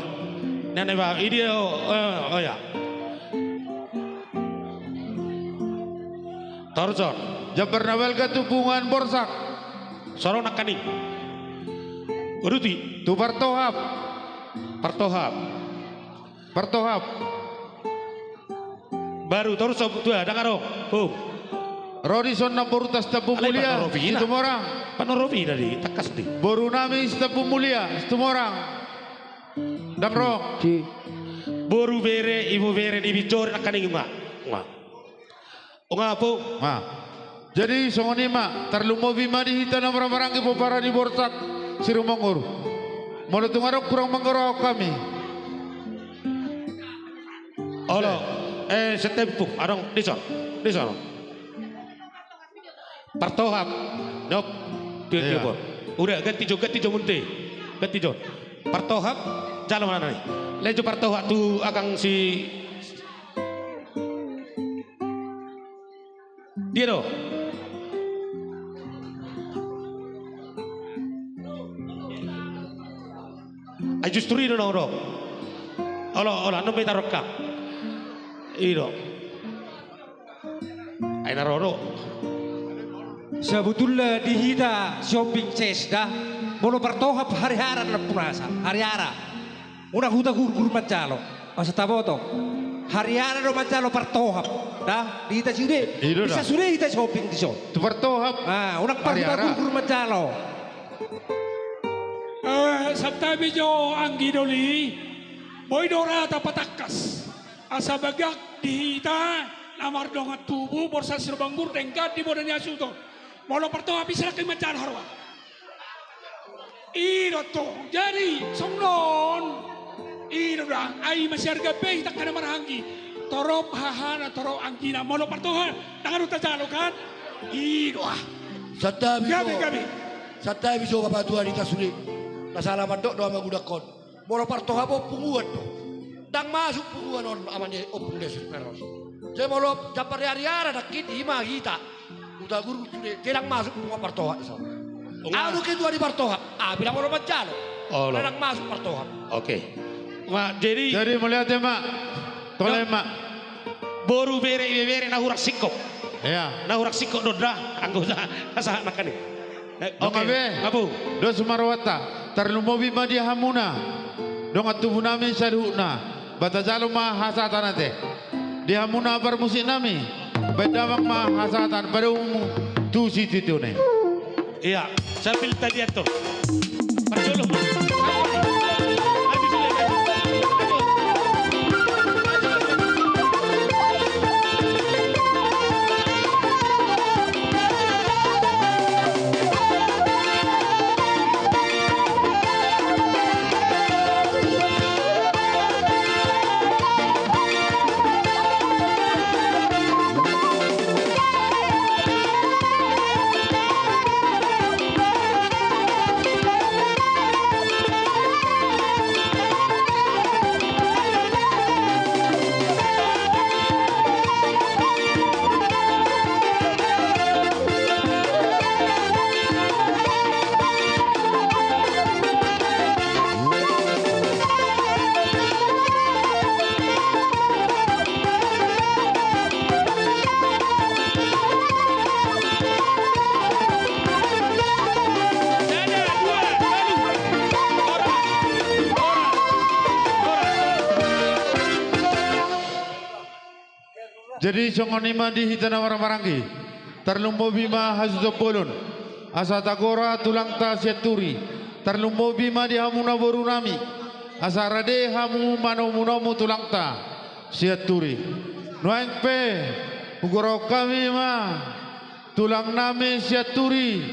Nea Naibaho. Idia, o, o, o, ia. Torushon. Jambar na balga tu punguan Borsak. Soron nangkaning. Uduti. Tu Partohap. Partohap. Partohap. Baru torushon tua, ndang adong. Pung. Ro dison namborunta Situmorang. Alai Panorobina. Situmorang. Panorobina di, tangkas di. Boru nami Sitambung Mulia, Situmorang. Ndang ro. Boru, bere, ibebere ni binjor nangkaning, nunga. Nunga. Nunga, Pung. Jadi songon i ma, tarlumobi ma di hita na marhahamaranggi pomparan ni Borsak Sirumonggur. Molo tung adong kurang manggorahon hami. Olo, eh, Sitambung, adong dison, dison. Partohap. Nop. Tio, tio, bon. Udah, ganti jo, ganti jo, Munte. Ganti jo. Partohap, jalo ma nai. Lea jo Partohap tu angka si. Dia do. Ai justru i do na, do. Olo, olo, annon be tarongka. I do. Ai na ro do. Sabotulna di hita Sihombing ces da. Molo Partohap Hariara na punasa. Hariara. Unang Huta Gurgur manjalo. Asa taboto. Hariara do manjalo Partohap. Da, di hita sude. I do da. Bisa sude hita Sihombing dison. Tu Partohap. Ah, unang Hariara. Huta Gurgur manjalo. Eh, santabi jo anggi doli. Boi do rata patangkas. Asa bagak di hita na mardongan tubu, Borsak Sirumonggur, denggan di bona ni hasuhuton. Molo Partohap bisa nangkin manjalo haroa. I do tong. Jadi songon on. I do da. Ai masiarga be hita angka na marhahamaranggi. Torop hahana, torop anggina. Molo Partohap, ndang adong tajalo kan? I do ah. Santabi jo. Gabe, gabe. Santabi jo bapatua di hita sude. Na sala mandok do ama gudang on. Molo Partohap on punguan do. Ndang masuk punguan on, ama ni Ompung Desus Perros. Jadi molo jambar ni Hariara nangkin, i ma hita. Huta Gurgur sude, ndang masuk punguan Partohap dison. Unang. Anu ketua di Partohap. Ah, bilang molo manjalo. Olo. Ndang masuk Partohap. Oke. Ma, jadi. Jadi mauliate ma. Tole ma. Boru, bere, ibebere na hurang singkop. Ia. Na hurang singkop do da. Anggo sa, sa nangkaning. Eh, oke. Nunga be. Abu. Dos ma rohanta. Tarlumobi ma di hamuna. Dongan tubu nami saluhutna. Ba tajalo ma hasahatan ate. Di hamuna parmusik nami. Baen damang ma hasahatan padomu tu situtune. Ia, sambil tadi atur. Parjolo. Jadi songon i ma di hita na marhahamaranggi. Tarlumobi ma hasuhuton bolon. Asa tagora tulangta Sianturi. Tarlumobi ma di hamu na boru nami. Asa rade hamu manomunomu tulangta Sianturi. Nuaeng pe, hugoraon hami ma tulang nami Sianturi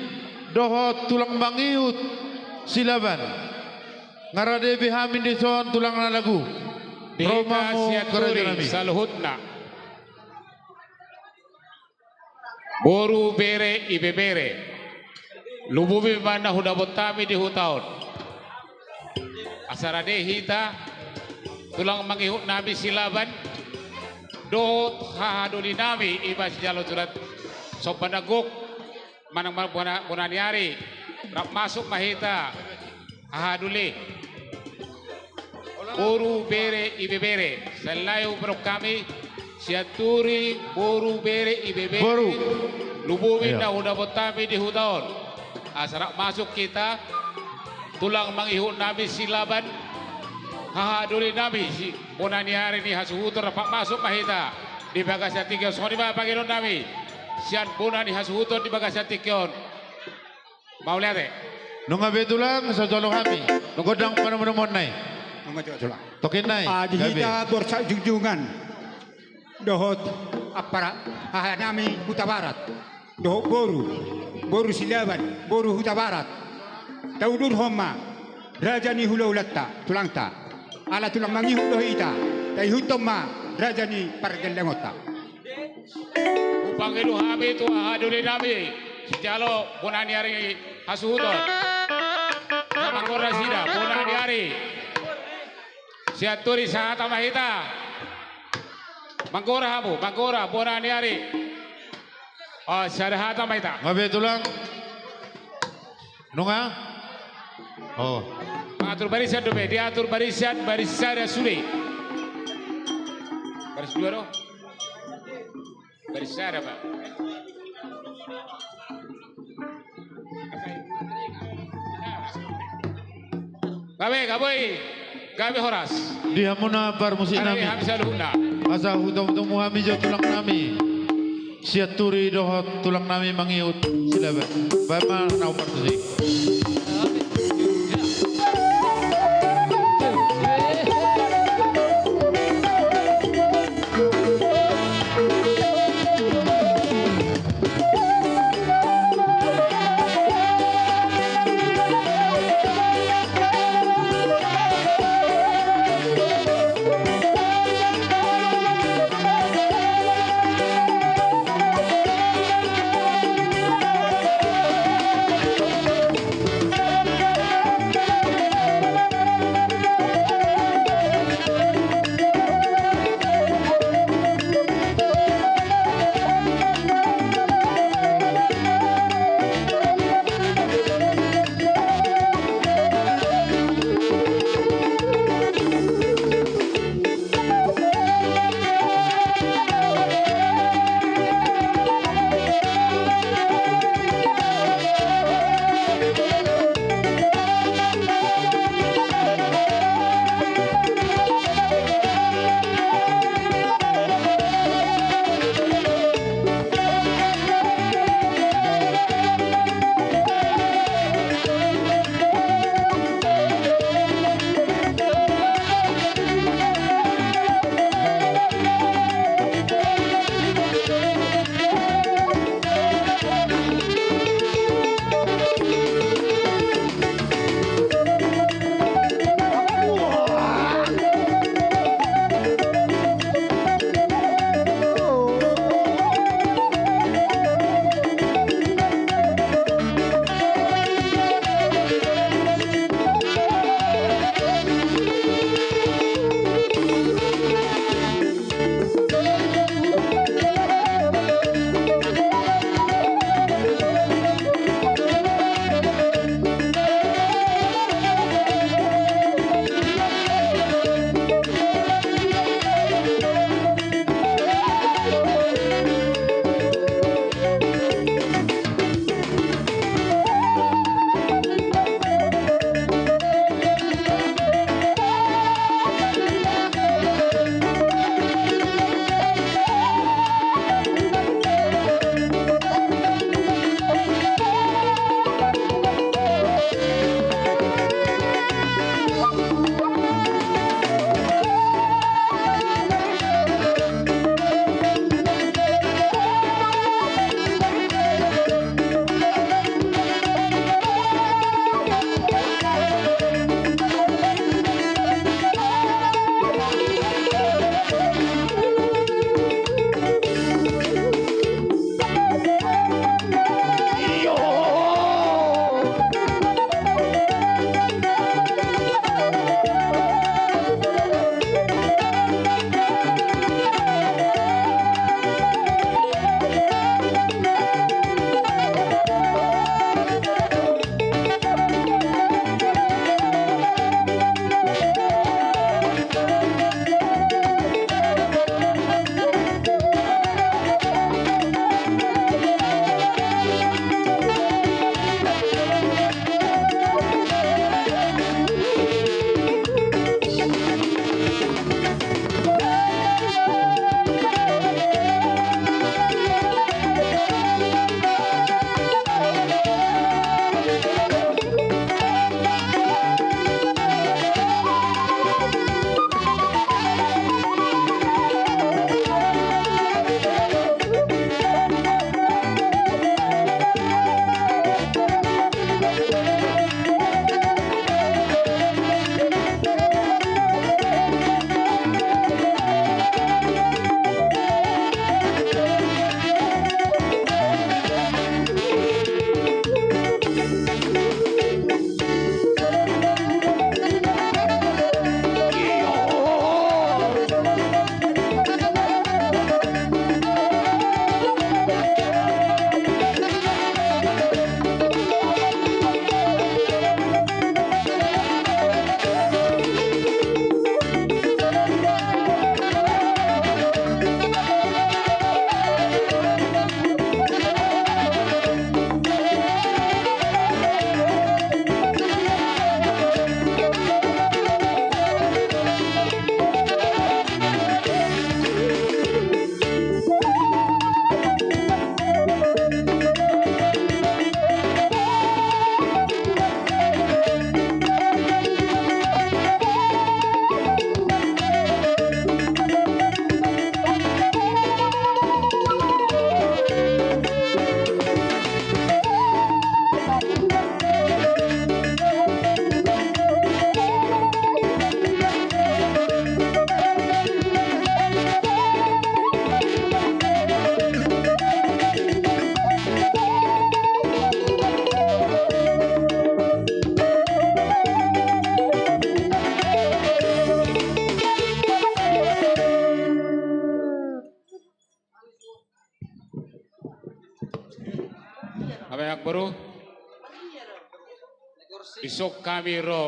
dohot tulang mangihut Silaban. Nga rade be hami dison tulang na lagu. Di hita Sianturi saluhutna. Boru, bere, ibebere. Lumobi ma na hudapot hami di huta on. Asa rade hita tulang mangihut nami Silaban dohot hahadoli nami, i ma sijalo surat somba na gok manang ma bona, bona ni ari. Rap masuk ma hita hahadoli. Boru, bere, ibebere. Sahali nai hubereng hami Sianturi, boru, bere, ibebere. Boru. Lumobi na hudapot hami di huta on. Asa rap masuk hita tulang mangihut nami Silaban, hahadoli nami si bona ni ari ni hasuhuton, rap masuk ma hita di bagasan tingki on. Songon i ma pangidoan nami sian bona ni hasuhuton di bagasan tingki on. Mauliate. Nunga be tulang, so jalo hami. Nunga gondang panomunomuon nai. Nunga jalo tulang. Tokin nai. Ah, di hita Borsak Junjungan dohot ampara haha nami Hutabarat. Dohot boru, boru Silaban, boru Hutabarat. Taudurhon ma raja ni hulahulanta, tulangta. Ala tulang mangihut do hita, taihuthon ma raja ni pargellengonta. Hupangido hami tu hahadoli nami sijalo bona ni ari hasuhuton. Manggora nasida bona ni ari. Sianturi sahata ma hita. Manggora hamu, manggora bona ni ari. Oh, sada hata ma hita. Nga be tulang. Nunga? Oh. Mangatur barisan dope, diatur barisan, baris sada sude. Baris dua do. Baris sada, Pak. Gabe, gabe, gabe horas. Di hamuna parmusik nami. Asa hutomutomu hami jo tulang nami Sianturi dohot tulang nami mangihut Silaban. Baen ma na parmusik. Songon i ma ro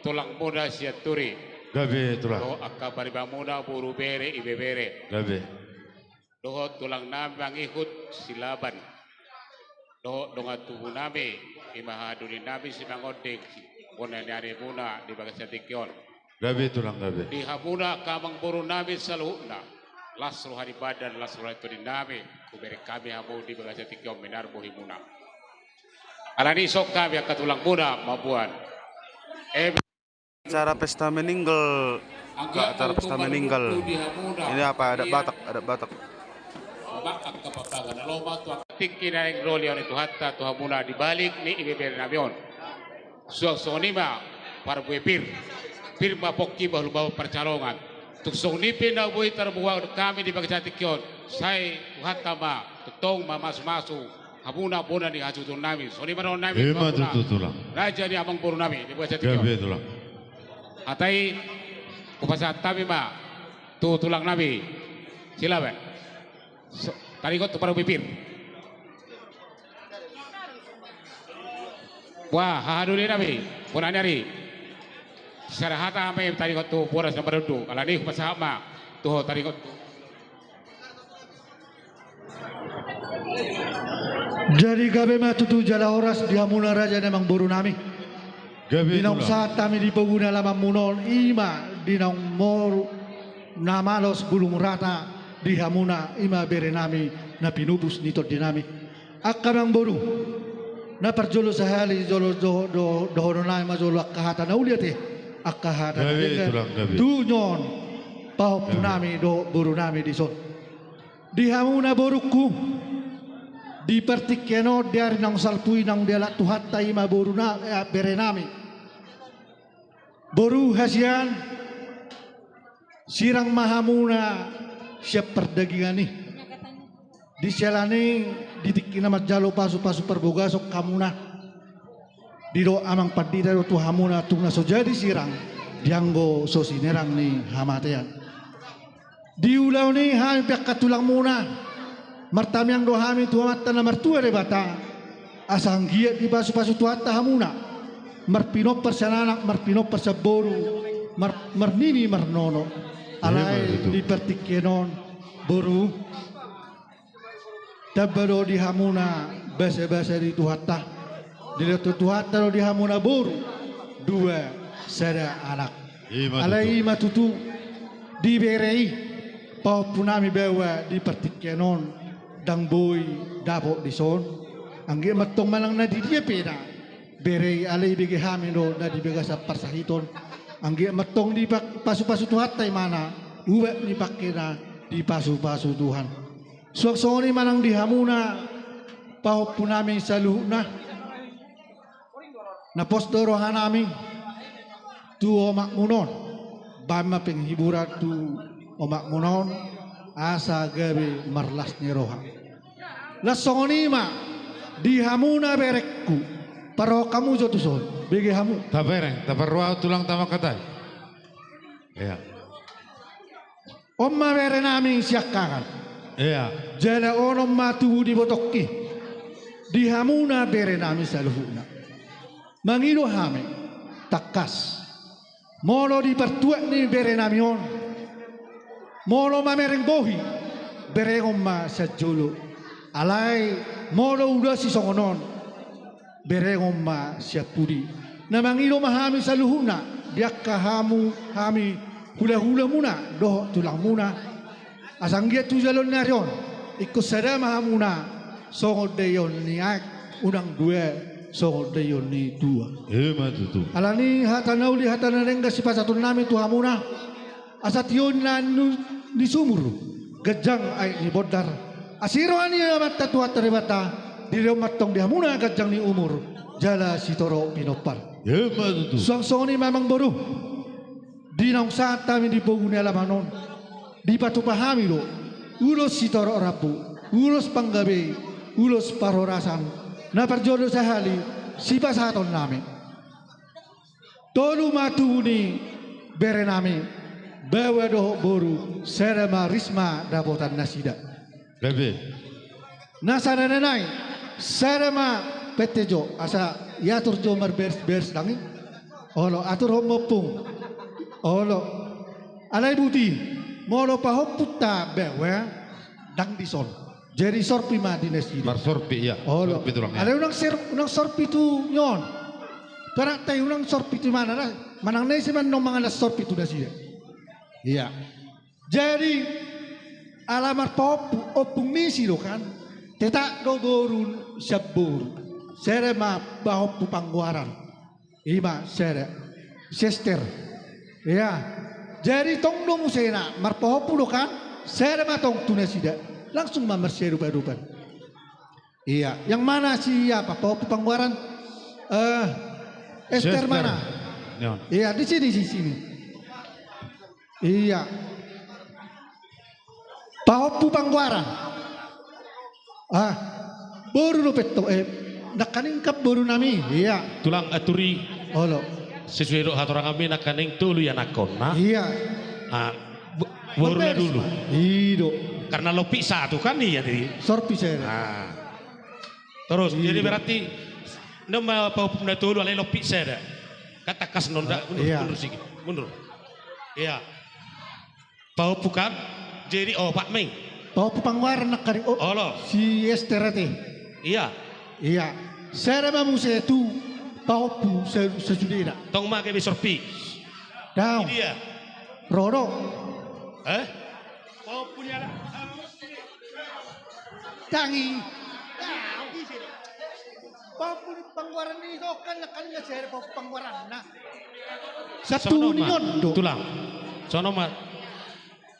tulangmuna Sianturi. Gabe tulang. Dohot angka paribanmuna boru, bere, ibebere. Gabe. Dohot tulang nami mangihut Silaban. Dohot dongan tubu nami, i ma hahadoli nami Simangonding, bona ni arimuna di bagasan tingki on. Gabe tulang, gabe. Di hamuna angka amangboru nami saluhutna, las roha ni badan, las roha ni tondi nami, hubereng hami hamu di bagasan tingki on, minar bohimuna. Alani i songon hami angka tulangmuna mamboan. Em. Acara pesta meninggal. Acara pesta meninggal. Ini apa, adat Batak, adat Batak. Tingki na naeng ro liaon ni Tuhanta tu hamuna di balik ni ibebere nami on. Suang songon i ma parbue pir. Pir ma pongki, bahul ma parcalongan. Tung songon i pe na boi tarboan hami di bagasan tingki on, sai Tuhanta ma tongtong mamasumasu hamuna bona ni hasuhuton nami. Songon i ma dohonon nami. Ima tutu, tulang. Raja ni amangboru nami di bagasan tingki on. Gabe tulang. Hata i hupasahat hami ma tu tulang nami Silaban. So, taringot tu parbue pir. Wah, hahadoli nami, bona ni ari. Sada hata ma taringot tu boras na marundu, alani i hupasahat ma tu ho taringot tu. Jadi gabe ma tutu jala horas di hamuna raja ni amangboru nami. Gabe tulang. Di naung sahat hami di pogu ni alamanmuna on, ima di naung moru na malos bulung rata di hamuna, ima bere nami na pinupus ni tondi nami. Angka amangboru, na parjolo sahali jolo do, do, dohonon nami ma jolo angka hata na uli ate, angka hata na denggan. Gabe tulang, gabe. Tu nyon pahompu nami dohot boru nami dison. Di hamuna borungku, di partingkian on, di ari naung salpu i naung dialap Tuhanta, ima boru na, eh, bere nami. Boru hasian, sirang ma hamuna sian pardagingan i. Di siala ni, di tingki na manjalo pasupasu parbagason hamuna. Didok amang pandita do tu hamuna, tung na so jadi sirang, dianggo so sinerang ni hamatean. Di ulaon i hami pe angka tulangmuna, martamiang do hami tu Amanta na martua Debata, asa anggiat dipasupasu Tuhanta hamuna, marpinompar sian anak, marpinompar sian boru, mar-, marnini marnono. Alai di partingkian on, boru, tamba do di hamuna basabasa ni Tuhanta. Dilehon Tuhanta do di hamuna boru dua sada anak. Alai ima tutu, di bere i pahompu nami baoa di partingkian on, ndang boi dapot dison. Anggiat ma antong manang na di dia pe na bere i, alai ibege hami do na di bagasan parsahiton. Anggiat ma antong dipasupasu Tuhanta imana, ubat ni pangkena dipasupasu Tuhan. Suang songon i manang di hamuna pahompu nami saluhutna. Na pos do roha nami tu omakmuna on. Baen ma penghiburan tu omakmuna on, asa gabe marlas ni roha. Laos songon i ma di hamuna berengku, parrohahon hamu jo tuson, bege hamu. Tabereng, taparrohahon tulang, tama katai. Ia. On ma bere nami siangkangan. Ia. Jala onom ma tubu ni botongki. Di hamuna bere nami saluhutna. Mangido hami, tangkas. Molo di partuat ni bere nami on, molo mamereng bohi, berengon ma sian jolo. Alai molo ulos i songon on, berengon ma sian pudi. Na mangido ma hami saluhutna, di angka hamu, hami hulahulamuna dohot tulangmuna. Asa anggiat tu joloan ni ari on, ingkon sada ma hamuna songon daion ni aek, unang dua songon daion ni tua. Ima tutu. Alani hata na uli, hata na denggan sipasahaton nami tu hamuna. Asa tio na nu-, ni sumur, ganjang aek ni bondar. Asi roha ni Amanta Tuhanta Debata, dilehon ma antong di hamuna ganjang ni umur jala sitorop pinompar. Ima tutu. Suang songon i ma amangboru. Di naung sahat hami di pogu ni alaman on, dipatupa hami do ulos sitorop rambu, ulos panggabei, ulos parhorasan. Na parjolo sahali sipasahaton nami. Tolu ma tubu ni bere nami, baoa dohot boru, sada ma ris ma dapotan nasida. Gabe. Na sada nai, sada ma pette jo, asa iatur jo marbersberes nangkin. Olo, aturhon ma ompung. Olo. Alai buti, molo pahompunta baoa, ndang dison. Jadi sorpi ma di nasida. Marsorpi, ia. Olo. Sorpi tulang, ia. Alai unang ser-, unang sorpi tu ni on. Tulang, tai unang sorpi tu imana, manang na ise ma annon mangalap sorpi tu nasida. Ia. Jadi, ala marpahompu, ompung misi do kan. Tetap do boru sian boru. Sada ma pahompu Panggoaran. Ima, sada. Si Ester. Ia. Jadi tong do musena, marpahompu do kan, sada ma tong tu nasida. Langsung ma marsiadopadopan. Ia, yang mana si apa, pahompu Panggoaran? Eh, Ester. Ester mana? Ia. Ia, di sini, di sini. Ia. Pahompu Panggoaran. Ah, boru dope tong, eh, nangkaning kan boru nami, ia. Tulang, aturi. Olo. Sesuai do hatoranganmi, nangkaning tolu ianakhonna. Ia. Ah, bo-, boru na dulu. I do. Karena lopi satu kan, ia, jadi. Sorpi sada. Ah. Terus, jadi berarti, nama pahompu na tolu alai lopi sada. Kan tangkas non da, mundur, ia. Mundur sikit, mundur. Ia. Pahompu kan, jadi opat ma i. Pahompu Panggoaran nangkaning, oh, olo. Si Ester ate. Ia. Ia. Sada ma muse tu pahompu sa-, sasudena. Tong ma gabe sorpi. Daong. Dia. Ro do. Eh? Pahompu ni ala. Tangi. Daong. Pahompu ni Panggoaran ni, so kan, kan na sada pahompu Panggoaran na. Satu ni on do. Tulang. Sono ma.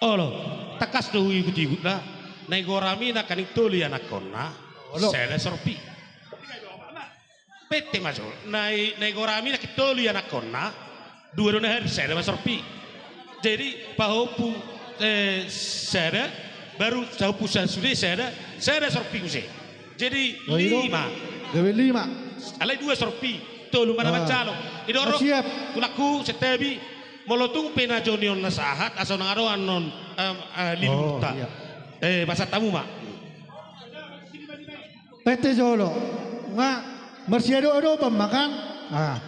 Olo, tangkas do huigut-igut da. Na i gorami nangkaning tolu ianakhonna. Olo. Sada sorpi. Pette ma jo. Na i, na i gorami nangkin tolu ianakhonna. Dua do na hadir, sada ma sorpi. Jadi pahompu, eh, sada, baru pahompu sasude sada, sada sorpi muse. Jadi lima. Gabe lima. Alai dua sorpi, tolu ma na manjalo. I do ro. Siap. Tulangku, Santabi, molo tung pe na jo ni on na sahat, asa unang adong annon, em, eh, lilurta. Oh, ia. Eh, pasahat hamu ma. Pette jolo. Nga marsiadopadopan ma kan? Ah.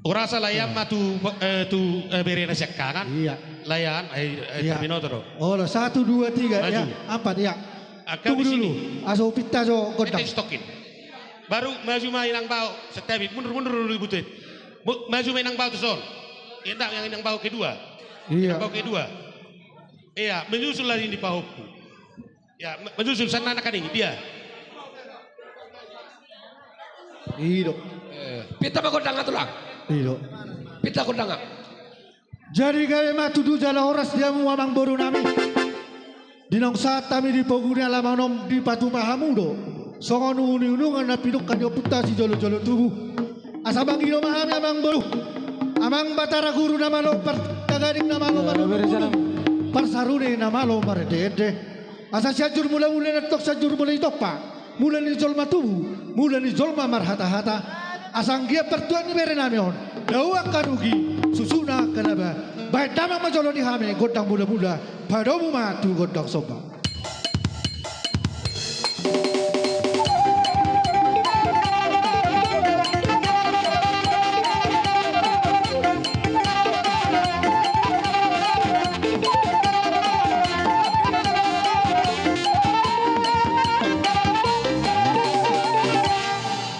Horas, laean ma tu, eh, tu, eh, berena siangkangan. Ia. Laean, eh, eh, ia. Parbinoto do. Olo, satu, dua, tiga, maju. Ia, empat, ia. Angka tunggu di sini dulu. Asa hupinta jo gondang. Ente stokin. Baru maju ma inang bao, Santabi. Mundur, mundur dulu, Butet. Mu-, maju ma inang bao tu son. Inang, yang inang bao kedua. Ia. Inang bao kedua. Ia, menyusul lagi di pahompu. Ia, me-, menyusul sana anak ini, dia. I do. Eh, pinta ma gondang, Tulang. I do. Pinta gondang. Jadi gabe ma tutu jala horas di hamu amangboru nami. Di naung sahat hami di pogu ni alaman on dipatupa hamu do songon unuunungan na pinungka ni ompunta sijolojolo tubu. Asa mangido ma hami amangboru, Amang Batara Guru na malo partagading, na malo marundutundu, parsarune na malo marendeende. Asa Sianjur Mulamula na tong Sianjur Mula ni Tompa, mula ni jolma tubu, mula ni jolma marhatahata. Asa anggiat partuat ni bere nami on, dao angka rugi, susuna angka laba. Bahen damang ma jolo di hami gondang mulamula, padomu ma tu gondang somba.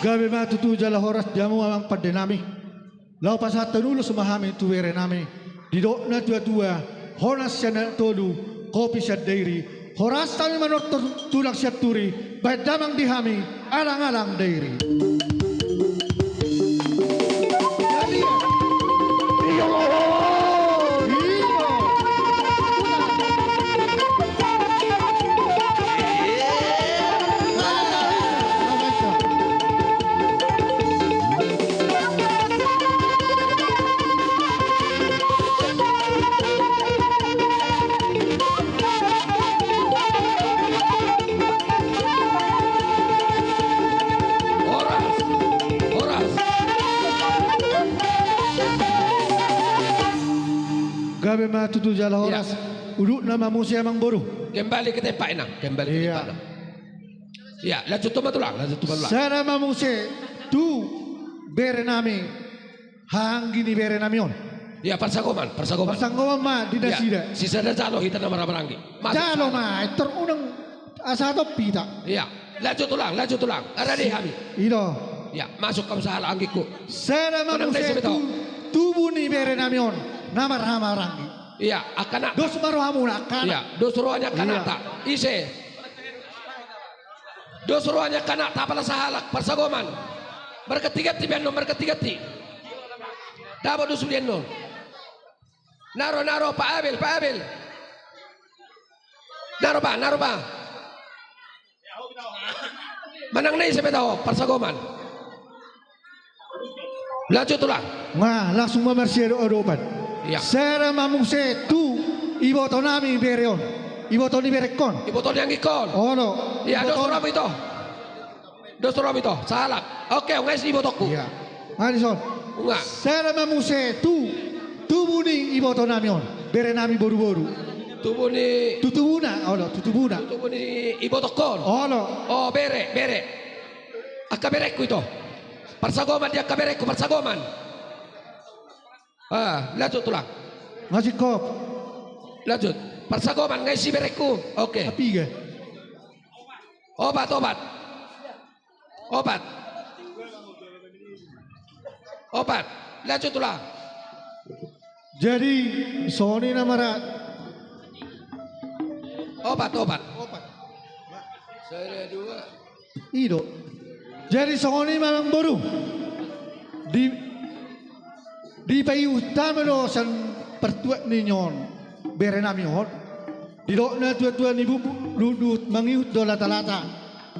Gabe ma tutu jala horas di hamu amang pande nami. Laho pasahathon ulos ma hami tu bere nami. Didok na tuatua, honas sian anak tolu, kopi sian dairi. Horas hami manortor tulang sian turi, bahen damang di hami alang-alang dairi. Horas, horas. Gabe ma tutu jala horas. Ia. Udutna ma muse amangboru. Kembali ke tempat, Inang. Kembali ke tempat, Inang. Ia, lanjut tu ma tulang, lanjut tu ma tulang. Sada ma muse tu bere nami, hahaanggi ni bere nami on. Ia, parsagoman, parsagoman. Parsagoman ma di nasida. Sisada jalo hita na marhahamaranggi. Jalo ma, tor unang asa hatop hita. Ia, lanjut tulang, lanjut tulang. Ara di hami. I do. Ia, masuk hamu sahalak anggingku. Sada ma muse tu tubu ni bere nami on na marhahamaranggi. Ia, angka anakta. Dos ma rohamuna angka anakta. Ia, dos roha ni angka anakta. Ise. Dos roha ni angka anakta, apala sahalak, parsagoman. Marganti-ganti baenon, marganti-ganti. Dapot dos baenon. Na ro, na ro, Pak Abel, Pak Abel. Na ro, Pak, na ro, Pak. Manang na ise pe taho, parsagoman. Lanjut tulang. Nga, langsung ma marsiadopan. Ia. Sada ma muse tu iboto nami bere on. Iboto ni berengkon. Iboto ni anggingkon. Olo. Ia, dos rohamu ito. Dos rohamu ito. Sahalak. Oke, nga isi ibotongku. Ia. Nga dison. Nga. Sada ma muse tu tubu ni iboto nami on. Bere nami boru-boru. Tubu ni. Tu tubuna, olo, tu tubuna. Tu tubu ni ibotongkon. Olo. O, bere, bere. Angka berengku ito. Parsagoman di angka berengku, parsagoman. Ah, lanjut tulang. Nga singkop. Lanjut. Parsagoman, nga isi berengku. Oke. Apiga. Opat, opat. Opat. Opat. Lanjut tulang. Jadi, songon i nama ra. Opat, opat. Opat. Sada, dua. I do. Jadi songon i ma amangboru. Di, dipaihut hami do sian partuat ni on bere nami on. Didok na tua-tua ni bubuk, luhut-luhut mangihut do lata-lata.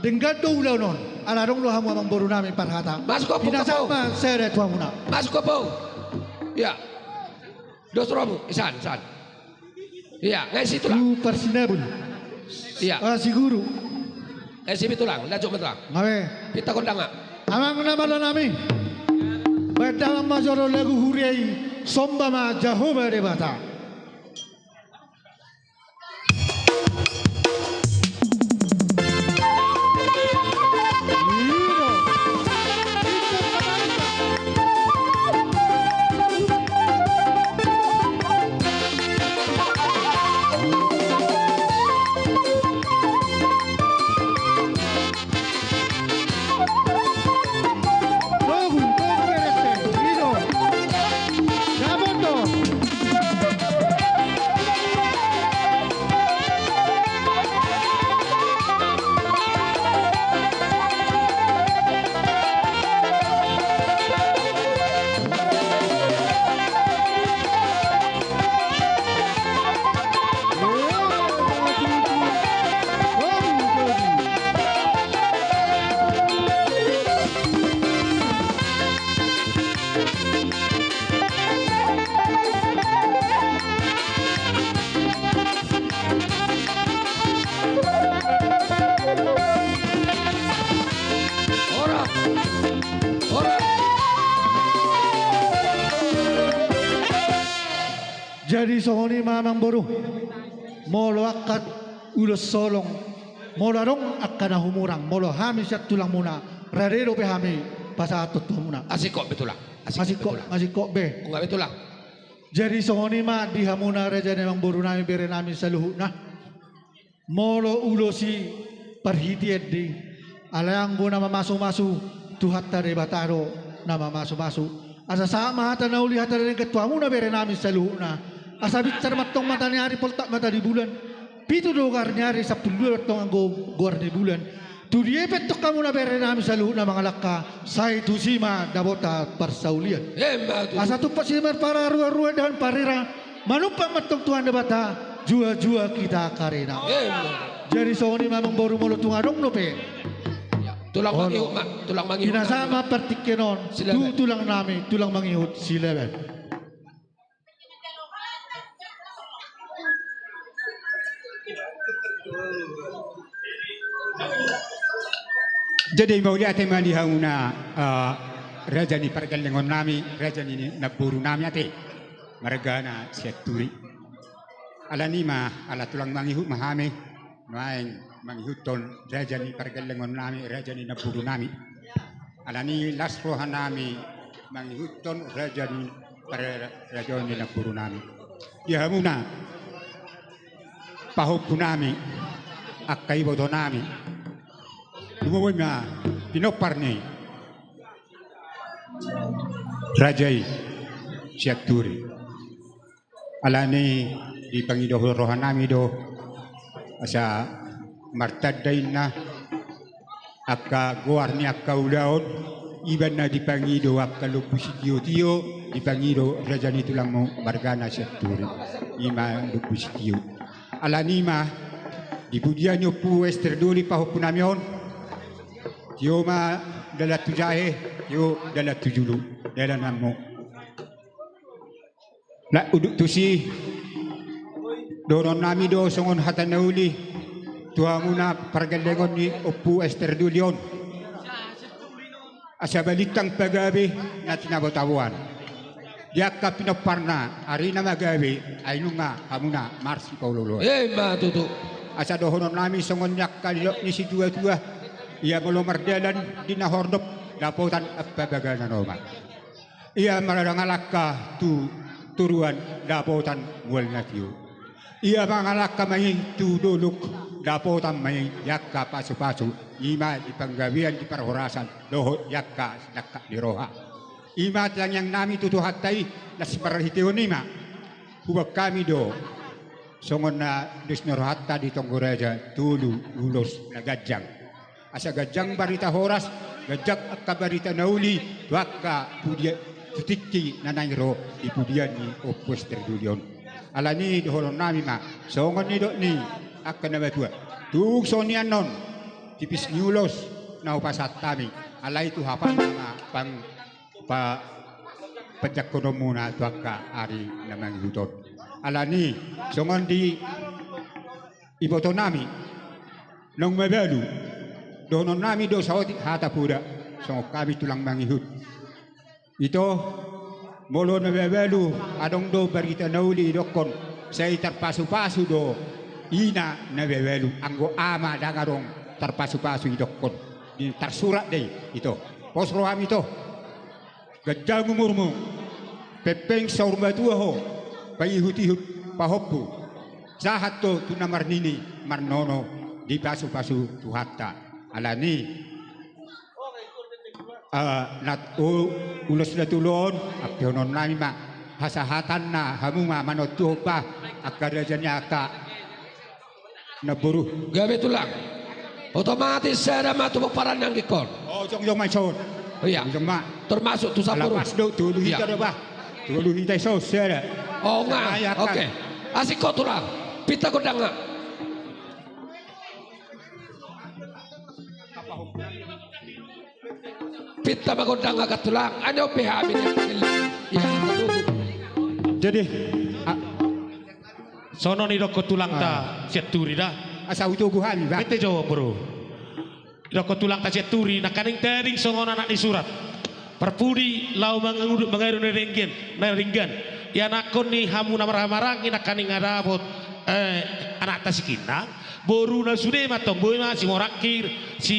Denggan do ulaon on, ala adong do hamu amangboru nami parhata. Masuk ompung. Pinasahat ma sada tu hamuna. Masuk ompung. Ia. Dos rohamu, isan, isan. Ia, nga isi tulang. Tu parsinabul. Ia. Ah, si guru. Nga isi pe tulang, lanjut ma tulang. Nga be. Pinta gondang ma. Amang na malo nami. Baen damang ma jolo lagu huria i, Somba ma Jahowa Debata. Jadi songon i ma amangboru, molo angka ulos holong, molo adong angka na humurang, molo hami sian tulangmuna, rade dope hami pasahathon tu hamuna. Asingkop be tulang. Asingkop be tulang. Asingkop be. Nunga be tulang. Jadi songon i ma di hamuna raja ni amangboru nami, bere nami saluhutna. Molo ulos i parhitean ni, alai anggo na mamasumasu, Tuhanta Debata do na mamasumasu. Asa sahat ma hata na uli, hata na denggan tu hamuna bere nami saluhutna. Asa binsar ma antong mata ni ari, poltak mata ni bulan. Pitu do goar ni ari, sampulu dua do antong anggo goar ni bulan. Tu dia pe antong hamuna bere nami saluhutna mangalangka, sai tusi ma dapotan parsaulian. Emma tutu. Asa tumpak simarpara, ruarua dahan parira, manumpak ma antong Tuhan Debata, juajua hita karina. Emma. Jadi songon i ma amangboru, molo tung adong dope. Ya, tulang mangihut ma, tulang mangihut. Pinasahat ma partingkian on tu tulang nami, tulang mangihut Silaban. Jadi mauliate ma di hamuna, eh, raja ni pargellengon nami, raja ni namboru nami ate, marga na Sianturi. Alani ma, ala tulang mangihut ma hami. Naeng mangihuthon raja ni pargellengonnami, raja ni namborunami. Alani las rohanami mangihuthon raja ni par-, raja ni namborunami. Ia hamuna pahompunami, angka ibotonami. Lumobi ma pinompar ni raja i Sianturi. Alani dipangido rohanami do asa martanda inna angka goar ni angka ulaon, iba na dipangido angka lombu sitiotio, dipangido raja ni tulangmu margana Sianturi. Ima lombu sitio. Alani ma di pudian ni Ompu Ester Doli pahompunami on. Tio ma dalan tu jae, tio dalan tu julu, dalananmu. Laos unduk tusi, dohononnami do songon hata na uli tu hamuna pargellengon ni Ompu Ester Doli on. Asa balintang pagabe na tinabotaboan di angka pinomparna, arina ma gabe ai nunga hamuna marsipaolooloan. Ima tutu. Asa dohononnami songon ni angka didok ni situatua: Ia molo mardalan di na hordop, dapotan ampabaganan omak. Ia mangalangka tu toruan, dapotan mual na tio. Ia mangalangka ma i tu dolok, dapotan ma i di angka pasupasu. Ima di panggabean, di parhorasan dohot di angka sinangkap ni roha. Ima tangiangnami tu Tuhanta i, las marhitehon i ma huboan hami do songon na dos ni rohanta di tonggo raja tolu ulos na ganjang. Asa ganjang barita horas, ganjang angka barita na uli tu angka pudian, tu tingki na naeng ro di pudian ni Ompu Ester Doli on. Alani dohononnami ma songon nidok ni angka na matua: Tung songon i annon tipis ni ulos na hupasahat hami, alai tu hapanna ma pang pa-, panjangkononmuna tu angka ari na mangihut on. Alani songon di ibotonami naung mabalu, dohononnami do saotik hata poda songon hami tulang mangihut. Ito, molo na mabalu adong do barita na uli didokkon, sai tarpasupasu do ina na mabalu, anggo ama ndang adong tarpasupasu didokkon. Di tarsurat do i, ito. Pos roham, ito. Ganjang umurmu, pengpeng saur matua ho, paihutihut pahompu, sahat do tu na marnini marnono, dipasupasu Tuhanta. Alani, eh, na, u-, ulos na tolu on, ampehononnami ma hasahatanna, hamu ma manontuhon ba angka raja ni angka namboru. Gabe tulang. Otomatis sada ma tu pomparan ni anggikon. Oh, jongjong ma ison. Oh, iya. Jongjong ma. Termasuk tu sampulu. Ala pas do, tolu hita do, bah. Tolu hita ison, sada. Oh, nga. Oke. Asik ho tulang. Pinta gondang nga. Pinta ma gondang nga, tulang. Ane ope hami. Iya. Jadi, a- Songon i dokkon tulangta Sianturi da. Asa hutogu hami, bah. Bete jo, bro. Dokkon tulangta Sianturi, nangkaning tading songon anak ni surat. Parpudi laho mangaru, mangaru na denggan, na denggan. Ianakhon ni hamu na marhahamaranggi nangkaning nga dapot, eh, anakta si Kinang. Boruna sude ma tong, boi ma si Morangkir, si,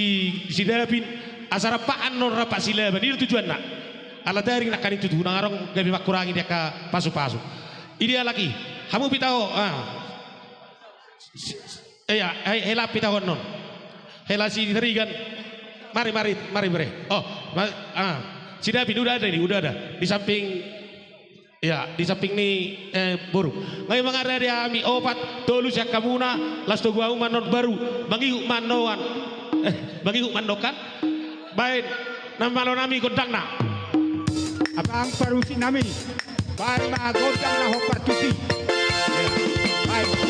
si Dabin. Asa rampak annon rampak si Laban, i do tujuanna. Ala tading nangkaning tutu, nang adong gabe mangkurangi di angka pasupasu. Idia lagi, hamu pita ho, ah. Iya, he-, hela pita ho annon. Hela si Tarigan. Mari, mari, mari, bre. Oh, ma-, ah. Si Dabin, udah ada ini, udah ada. Di samping, iya, di samping ni, eh, boru. Nga i mangarade hami opat, tolu sian hamuna, las togu hamu ma annon baru. Mangihut ma annon. Eh, mangihut ma annon kan? Baen, na malo nami gondangna. Abang parusi nami, baen ma gondang na hombar tusi. Baen.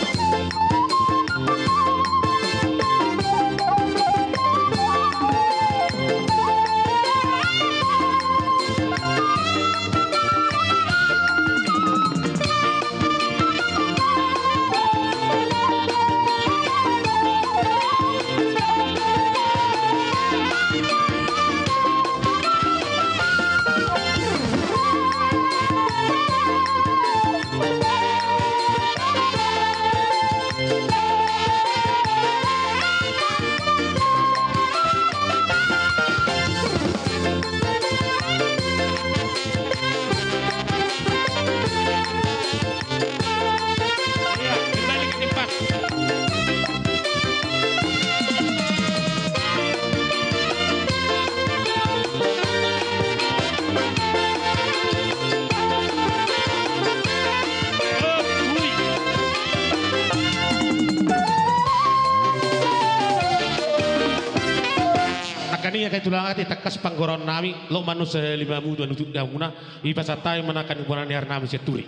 Tulang, ate tangkas panggoraon nami, loas ma nusa halimamu tu halumpang ni hamuna, dipasahat hami ma nangkaning bona ni ari nami Sianturi.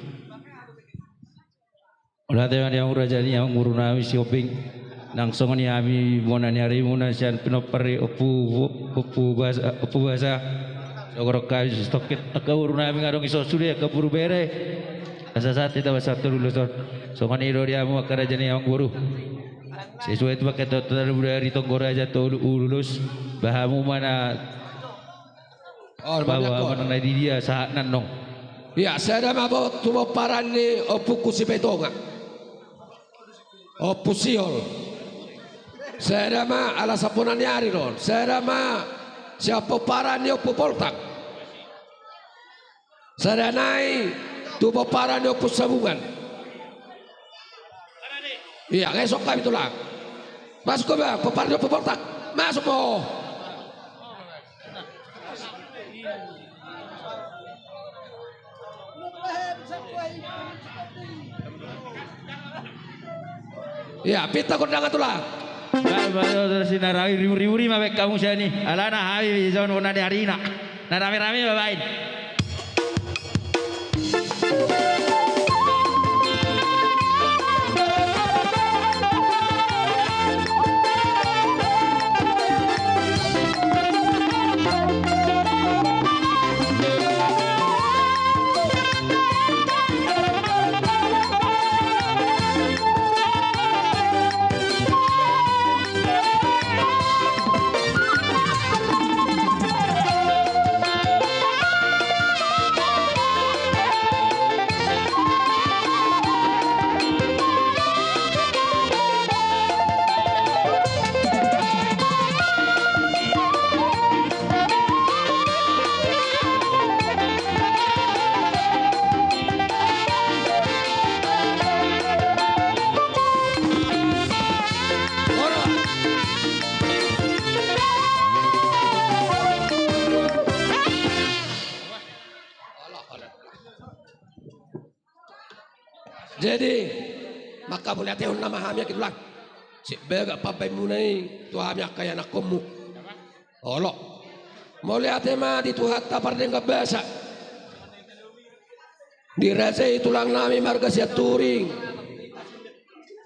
Mauliate ma di hamu raja ni amangboru nami Sihombing. Nang songon i hami bona ni arimuna sian pinompar ni Ompu, Ompu Basa, Ompu Basa. Songon i hami sitongkin angka boru nami nga adong di son sude, angka boru bere. Asa sahat hita pasahathon ulos on. Songon i do di hamu angka raja ni amangboru. Sesuai tu pangkataion na mardongan, tonggo raja tolu ulos. Ba hamu ma na, oh, paboa manang na di dia sahatna annon. Ia, sada ma tu pomparan ni ompungku Sipaitonga, Ompu Sihol. Sada ma, ala sampona ni ari do on. Sada ma sian pomparan ni Ompu Poltak. Sada nai tu pomparan ni Ompu Sabungan. Ia, nunga songon i hami tulang. Masuk ho, Bang, pomparan ni Ompu Poltak. Masuk ho. Ia, pinta kondangan tulang. Baik, baik, terus si na rame, ribut-ribut ma baen hamu sian i. Alana hami bisa on bona ni arina. Na rame-rame ma baen. Jadi, mangkamauliateon nama hami angka tulang. Sian bagak pambahenmuna i tu hami angka ianakkonmu. Olo. Mauliate ma di Tuhanta pardenggan basa. Di raja i tulang nami marga Sianturi.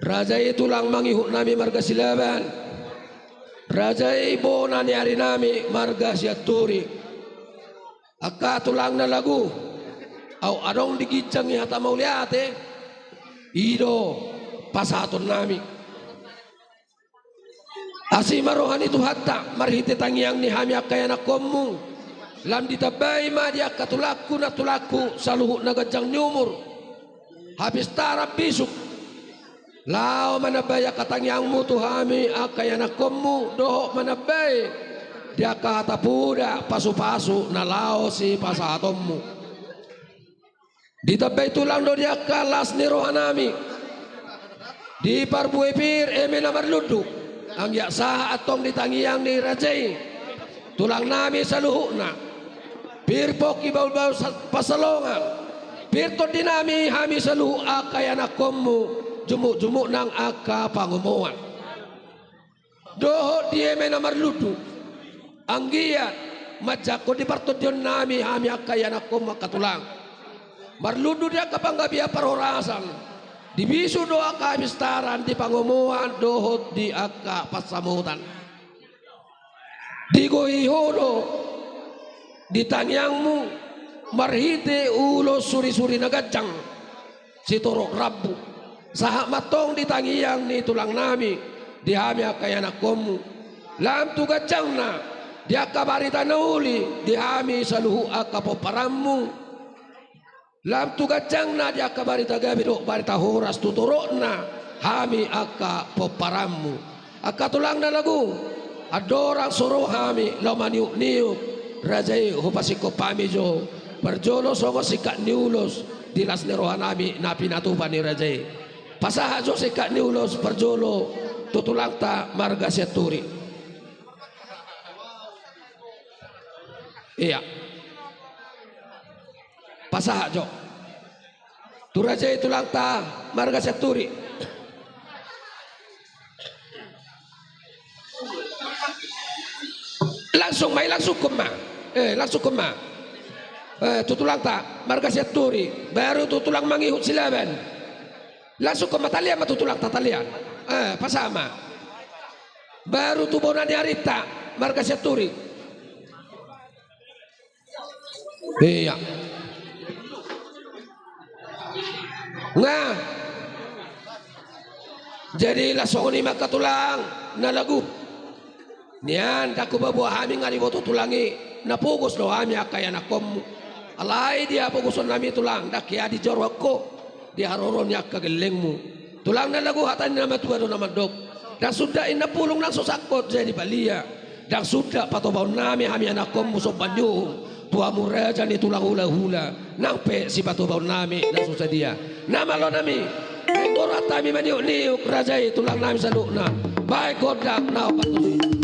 Raja i tulang mangihut nami marga Silaban. Raja i bona ni ari nami marga Sianturi. Angka tulang na lagu, aut adong di ginjang i hata mauliate, i do pasahaton nami. Asi ma roha ni Tuhanta marhite tangiang ni hami angka ianakkonmu. Lam ditambai ma di angka tulangku nantulangku saluhut na ganjang ni umur, hapistaran bisuk, laho manambai angka tangiangmu tu hami angka ianakkonmu, dohot manambai di angka hata poda pasupasu na laho sipasahatonmu. Ditambai tulang do di angka las ni roha nami, diparbue pir eme na marlundu, anggiat sahat antong di tangiang ni raja i tulang nami saluhutna. Pir pongki bahulbahul sa-, pansalongan. Pir tondi nami hami saluhut angka ianakkonmu, jumukjumuk nang angka pangomoan. Dohot di eme na marlundu, anggiat manjangkon di partondion nami hami angka ianakkonmu angka tulang. Marlundu di angka panggabean parhorasan, di bisuk dohot angka hapistaran, di pangomoan dohot di angka pansamotan. Digohi ho do di tangiangmu marhite ulos surisuri na ganjang, sitorop rambu. Sahat ma antong di tangiang ni tulang nami di hami angka ianakkonmu. Lam tu ganjangna di angka barita na uli di hami saluhut angka pomparanmu. Lam tu ganjangna di angka barita gabe dohot barita horas tu toropna hami angka pomparanmu. Angka tulang na lagu, andorang so ro hami laho maniupniup raja i, hupasingkop hami jo parjolo songon singkat ni ulos di las ni roha nami na pinatupa ni raja i. Pasahat jo singkat ni ulos parjolo tu tulangta marga Sianturi. Ia. Pasahat jo tu raja i tulangta marga Sianturi. Langsung ma i, langsungkon ma. Eh, langsungkon ma. Eh, tu tulangta marga Sianturi, baru tu tulang mangihut Silaban. Langsungkon ma, talian ma tu tulangta, talian. Eh, pasahat ma. Baru tu bona ni arinta marga Sianturi. Iya. Nga. Jadi laos songon i ma angka tulang na lagu. Nian ndang hupaboa hami nga diboto tulang i, na pogos do hami angka ianakhonmu. Alai di hapogoson nami tulang, ndang hea dijoroan ho di haroro ni angka gellengmu. Tulang na lagu, hata ni na matua do na mandok: Ndang sundat inna pulung nang so sangkot jadi palia. Ndang sundat patobaon nami hami anakhonmu somba ni uhum tu hamu raja ni tulang hulahula, nang pe sipatobaon nami na so sadia. Na malo nami, naeng roha hami maniukniuk raja i tulang nami saluhutna. Bahen gondang na ompat tusi.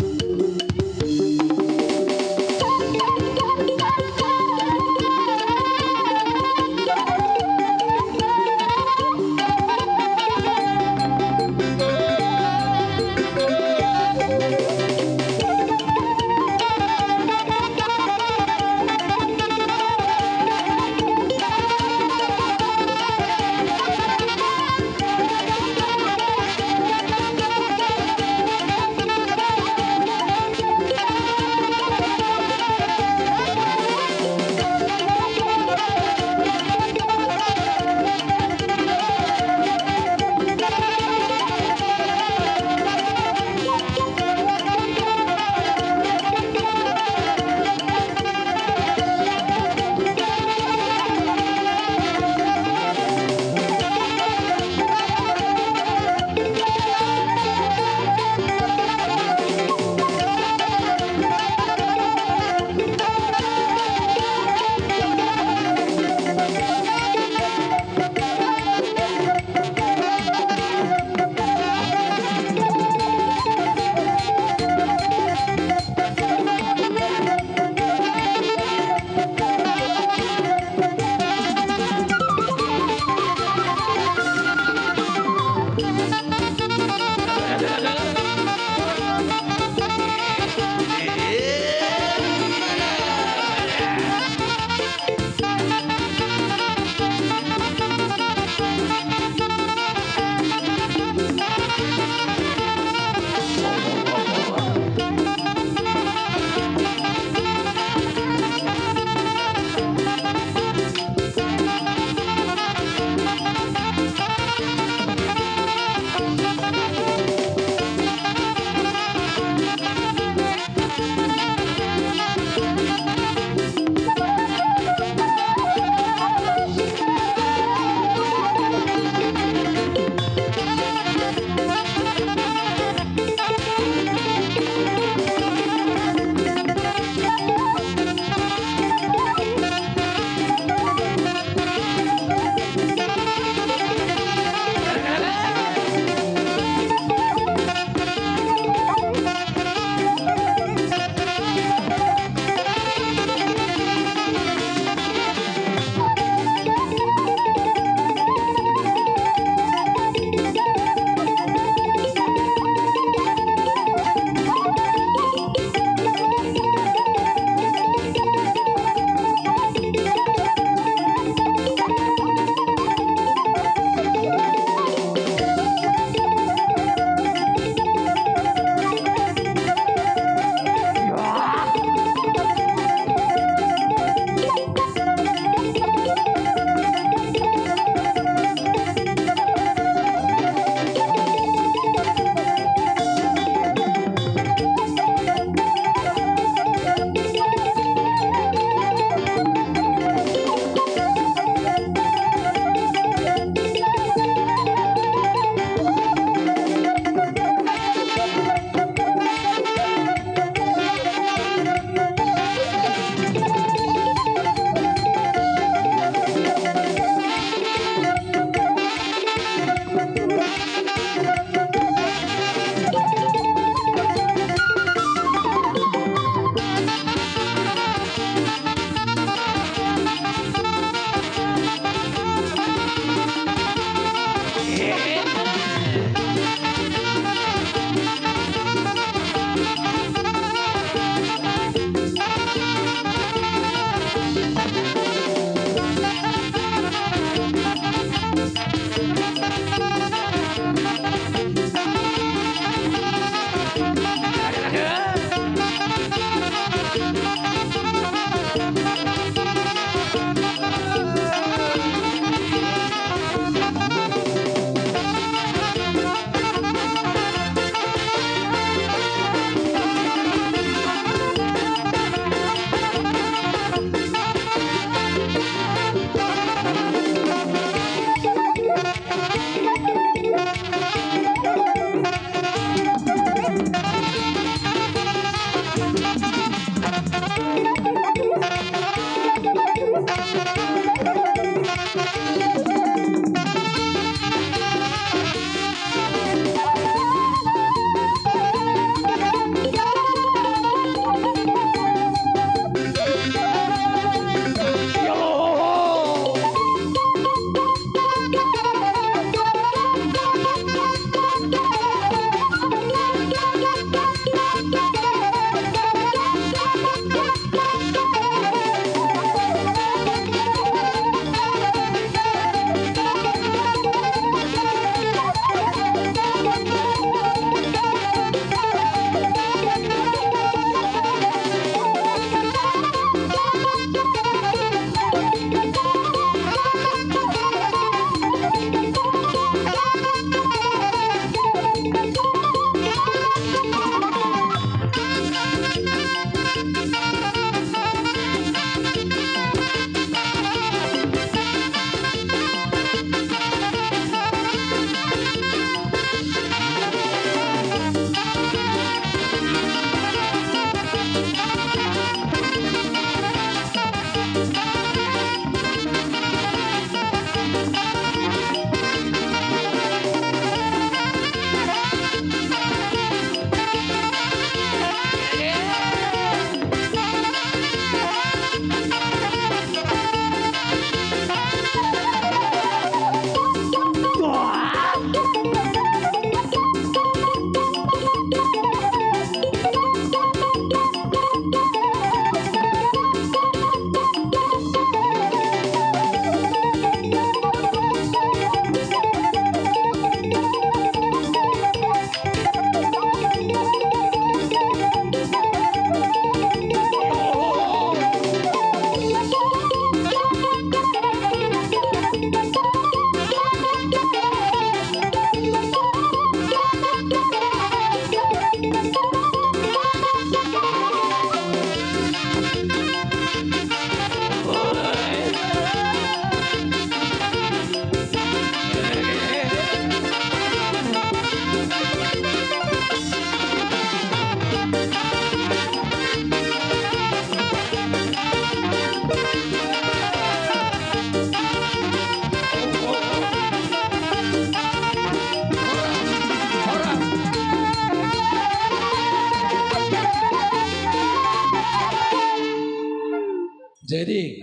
Jadi,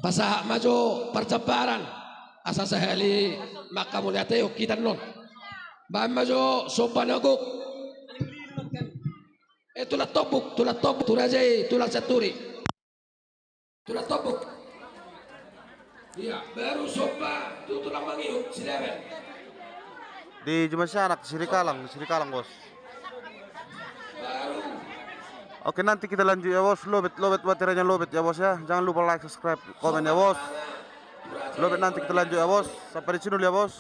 pasahat ma jo parjambaran, asa sahali manghamauliatehon hita annon. Baen ma jo somba na gok. Eh, tulang tombuk, tulang tombuk, tu raja i, tulang santuri. Tulang tombuk. Iya, baru somba tu tulang mangihut, silaban. Di jumasianak, Sirikalang, Sirikalang, Bos. Oke, nanti kita lanjut ya, Bos. Lobet, lobet, materialnya lobet ya, Bos ya. Jangan lupa like, subscribe, komen ya, Bos. Lobet, nanti kita lanjut ya, Bos. Sampai di sini dulu ya, Bos.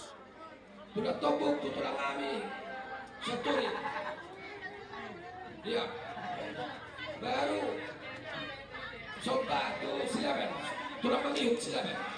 Tulang tombuk tu tulang ami, santuri. Iya. Baru somba tu silaban. Tulang mangihut, silaban.